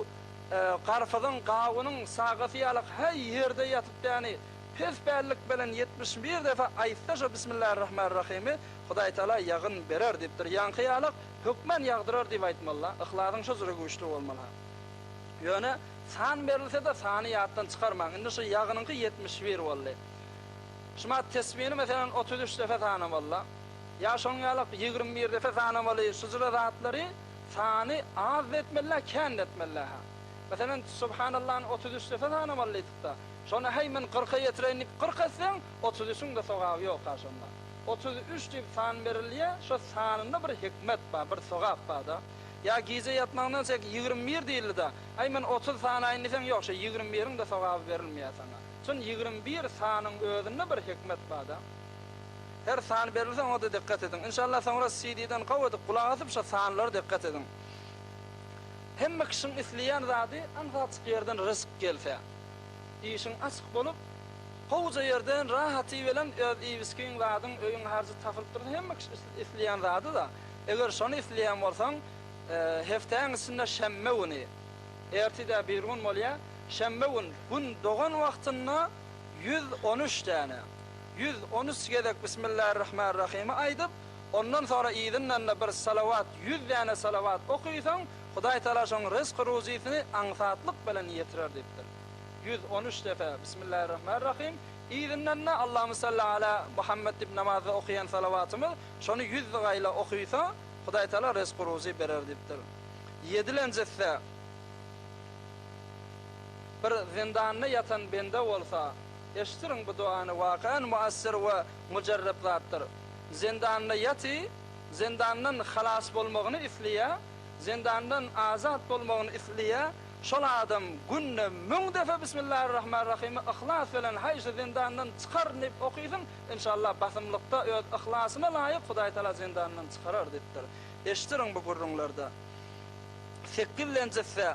garpyzyň gawunyň sagasy ýalak häý ýerde ýatyp ýany pes pällik bilen 71 defa aýtsa şo Bismillahirrahmanirrahimi Hudaý Taala ýagyn berer diýipdir ýaňky ýalak hökman ýagdyrar diýip aýtmalyla yhlasyň şo jüre güýçli bolmaly. Ýöne san berilse-de sany ýatdan çykarmaň. Indi şu ýagynyňky 71 boldy. Şumat tesbini meselem 33 depe sanamaly-la. Ýa şoň ýalak 21 depe sanamaly. Şu jyra zatlary sany az-da etmeli-dä, kän-de etmeli-dä-hä. Meselem Subhanallany 33 depe sanamaly diýdik-de. Şony häý men kyrka ýetireýin diýip 40 etseň, 33-iň-de sogaby ýok-ha şonda. 33 diýip san berilýä, şo sanynda bir hikmet bar, bir sogap bar-da. Ýa gije ýatmagyňdan çek 21 diýildi-de, aý men 30 sanaýyn diýseň, ýok, şo 21-iň-de sogaby berilmeýär saňa. Çün 21 sanyň özünde bir hikmet bar-da. Her san berilse oňa-da dikgat ediň. Inşallah soňra CD-den gowy edip gulak asyp şo sanlara dikgat ediň. Hemme kişiň isleýän zady aňsatjyk ýerden ryzk gelse. Işiň açyk bolup, gowuja ýerden rahaty bilen öz iýip-içgiň zadyň, öýüň harjy tapylyp dursa hemme kişi isleýän zady-da. Eger şony isleýän bolsaň, hepdäň içinde şenbe güni, ertir-de birgün bolýar, şenbe gün, gün dogan wagtynda 113 däne, 113 gezek Bismillahirrahmanirrahimi aýdyp, ondan soňra yzyndan-da bir salawat, 100 däne salawat okysaň, Hudaý Tagala şoň ryzky-ruzysyny aňsatlyk bilen ýetirer diýipdir. 113 depe Bismillahirrahmanirrahim, yzyndan-da Allahümme salli ala Muhammed diýip namazda okaýan salawatymyz, Şony ýüz gaýla okysa, Hudaý Tagala ryzky-ruzy berer diýipdir. Ýedilenjisi, bir zindanda ýatan bende bolsa, eşdiriň bu dogany wakan muassir we mujarrep zatdyr. Zindanda ýaty, zindandan halas bolmagyny isleýär, zindandan azat bolmagyny isleýär, Şol adam günde müň depe Bismillahirrahmanirrahimi yhlas bilen haý şu zindandan çykaryn diýip okysyn, enşallah basymlykda öz yhlasyna laýyk Hudaý Taala zindandan çykarar diýipdir. Eşdiriň bu gürrüňlerde. Sekizlenjisi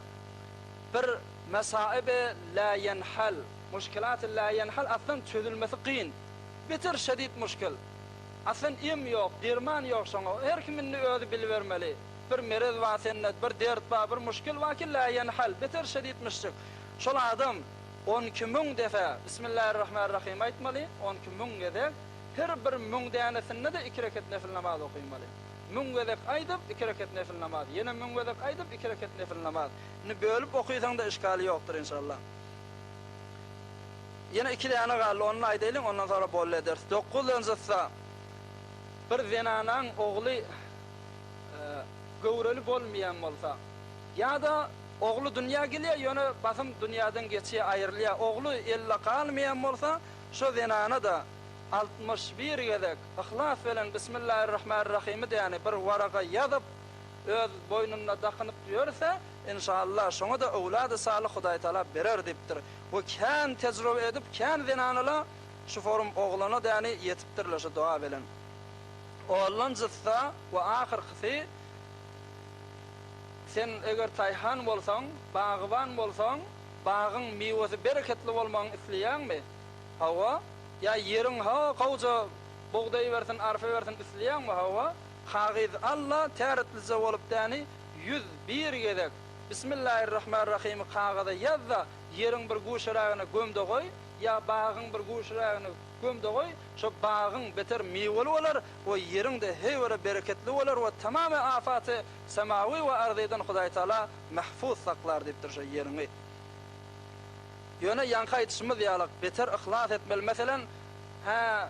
bir mesaib-i la ýenhal, muşkilat-y la ýenhal aslan çözülmesi kyn. Beter şedid muşkil. Aslan em ýok, derman ýok şoňa. Her kim indi özi bilibermeli. Bir merez bar sende, bir dert bar, bir muşkil bar ki, lä ýenhal, beter şedid müşrik. Şol adam 12 mün defe Bismillahirrahmanirrahim aýtmaly, 12 mün gezek, her bir müň dänesinde-de iki reket nefil namaz okymaly. Müň gezek aýdyp, iki reket nefil namaz, ýene müň gezek aýdyp, iki reket nefil namaz. Indi bölüp okysaň-da işgali ýokdur inşallah. Ýene iki däne galdy, ony aýdaýlyň, ondan soňra boldy ederis. Dokuzynjysy, bir zenanaň ogly göwreli bolmaýan bolsa, ýa-da ogly dünýä gelýär, ýöne basym dünýäden geçýär, aýrylýar, ogly elde galmaýan bolsa, şo zenana-da 61 gezek yhlas bilen Bismillahirrahmanirrahimi diýeni bir waraga ýazyp, öz boýnunda dakynyp ýörse, enşallah, şoňa-da öwlady salyh Hudaý Tagala berer diýipdir. We kän tejrübe edip, kän zenanalar şu forum oglana däni ýetipdirler şu doga bilen. Ondanjysy we ahyrkysy, sen eger taýhan bolsaň, bagban bolsaň, bagyň miwesi bereketli bolmagyny isleýäňmi? Hawa. Ýa ýeriň ha gowja bugdaý bersin, arpa bersin isleýäňmi? Hawa. Kagyz al-da, täretlije bolup däni 101 gezek Bismillahirrahmanirrahimi kagyza ýaz-da, ýeriň bir guşerägine göm-de goý, ýa bagyň bir guşerägine göm-de goý, şo bagyň beter miweli bolar we ýeriň-de heýwere bereketli bolar we tamamy afaty semawy we arzydan Hudaý Taala mahfuz saklar diýipdir şo ýeriňi. Ýöne ýaňky aýdyşymyz ýalyk beter yhlas etmeli meselem hä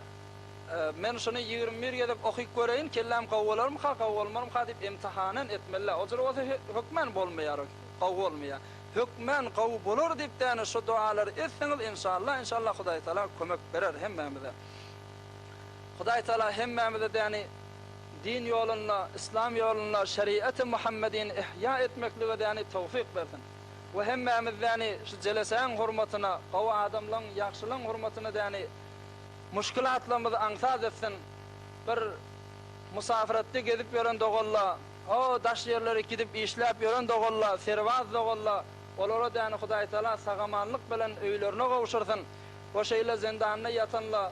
men şuny 21 gezek okyp göreýin kelläm gowy bolarmyka gowy bolmarmyka diýip imtihanan etmeli o jür bolsa hökmän bolmaýar gowy bolmaýar. Hökmän gowy bolar diýip däne şu dualary etseňiz enşallah enşallah Hudaý Taala kömek berer hemmämize. Hudaý Taala hemmämize däni din ýolunda, islam ýolunda şeriaty Muhammedini ihýa etmeklige däni towfyk bersin. We hemmämiz däni şu jelesäň hurmatyna, gowy adamlaň, ýagşylaň hurmatyna däni muşkilatlarymyzy aňsat etsin. Bir musafiretde gezip ýören dogalla, o daş ýerlere gidip işläp ýören dogalla, serbaz dogalla. Olara däni Hudaýtagala sag-amanlyk bilen öýlerine gowşursyn. We şeýle zindanda ýatanla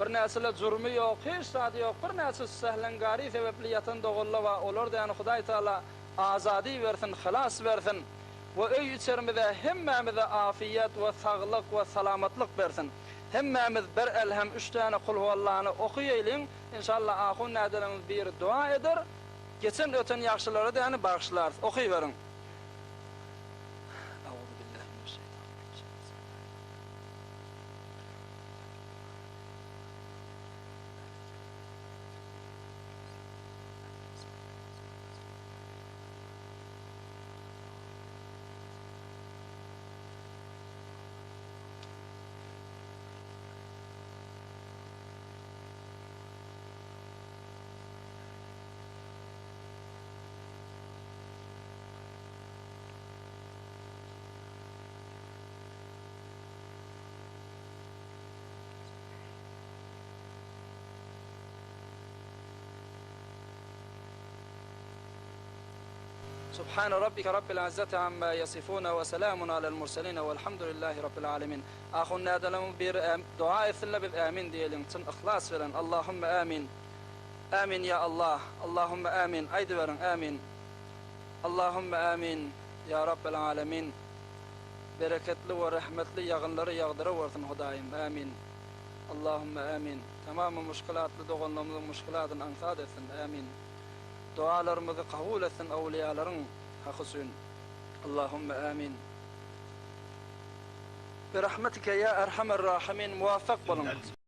birnäçele jurmy ýok, hiç zady ýok, birnäçe sähleňgary sebäpli ýatan doganla bar, olar däni Hudaýtagala azady bersin, hylas bersin. We öý-içerimize hemmämize afiýet we saglyk we salamatlyk bersin. Hemmämiz bir Elhem üç däne Kulhuallany okyýaýlyň, inşallah ahun nädelemiz biri dua eder, geçen öten ýagşylary däni bagyşlarys. Okyberiň. Subhane rabbike rabbil izzati amma ýasifune we selamun alel murseline welhamdulillahi rabbil alemin. Ahun nädelemiz biri dua etsinle biz ämin diýeliň çyn yhlas bilen Allahümme ämin Ämin ýa Allah Allahümme ämin aýdyberiň ämin Allahümme ämin ýa rabbel alemin Bereketli we rehmetli ýagynlary ýagdyrawersin Hudaýym ämin Allahümme ämin Tamamy muşkilatly doganlarymyzyň muşkilatyny aňsat etsin ämin Dogalarymyzy kabul etsin awliýalaryň haky üçin Allahümme ämin Birahmetike ýa erhamer rahimin muwaffak boluň.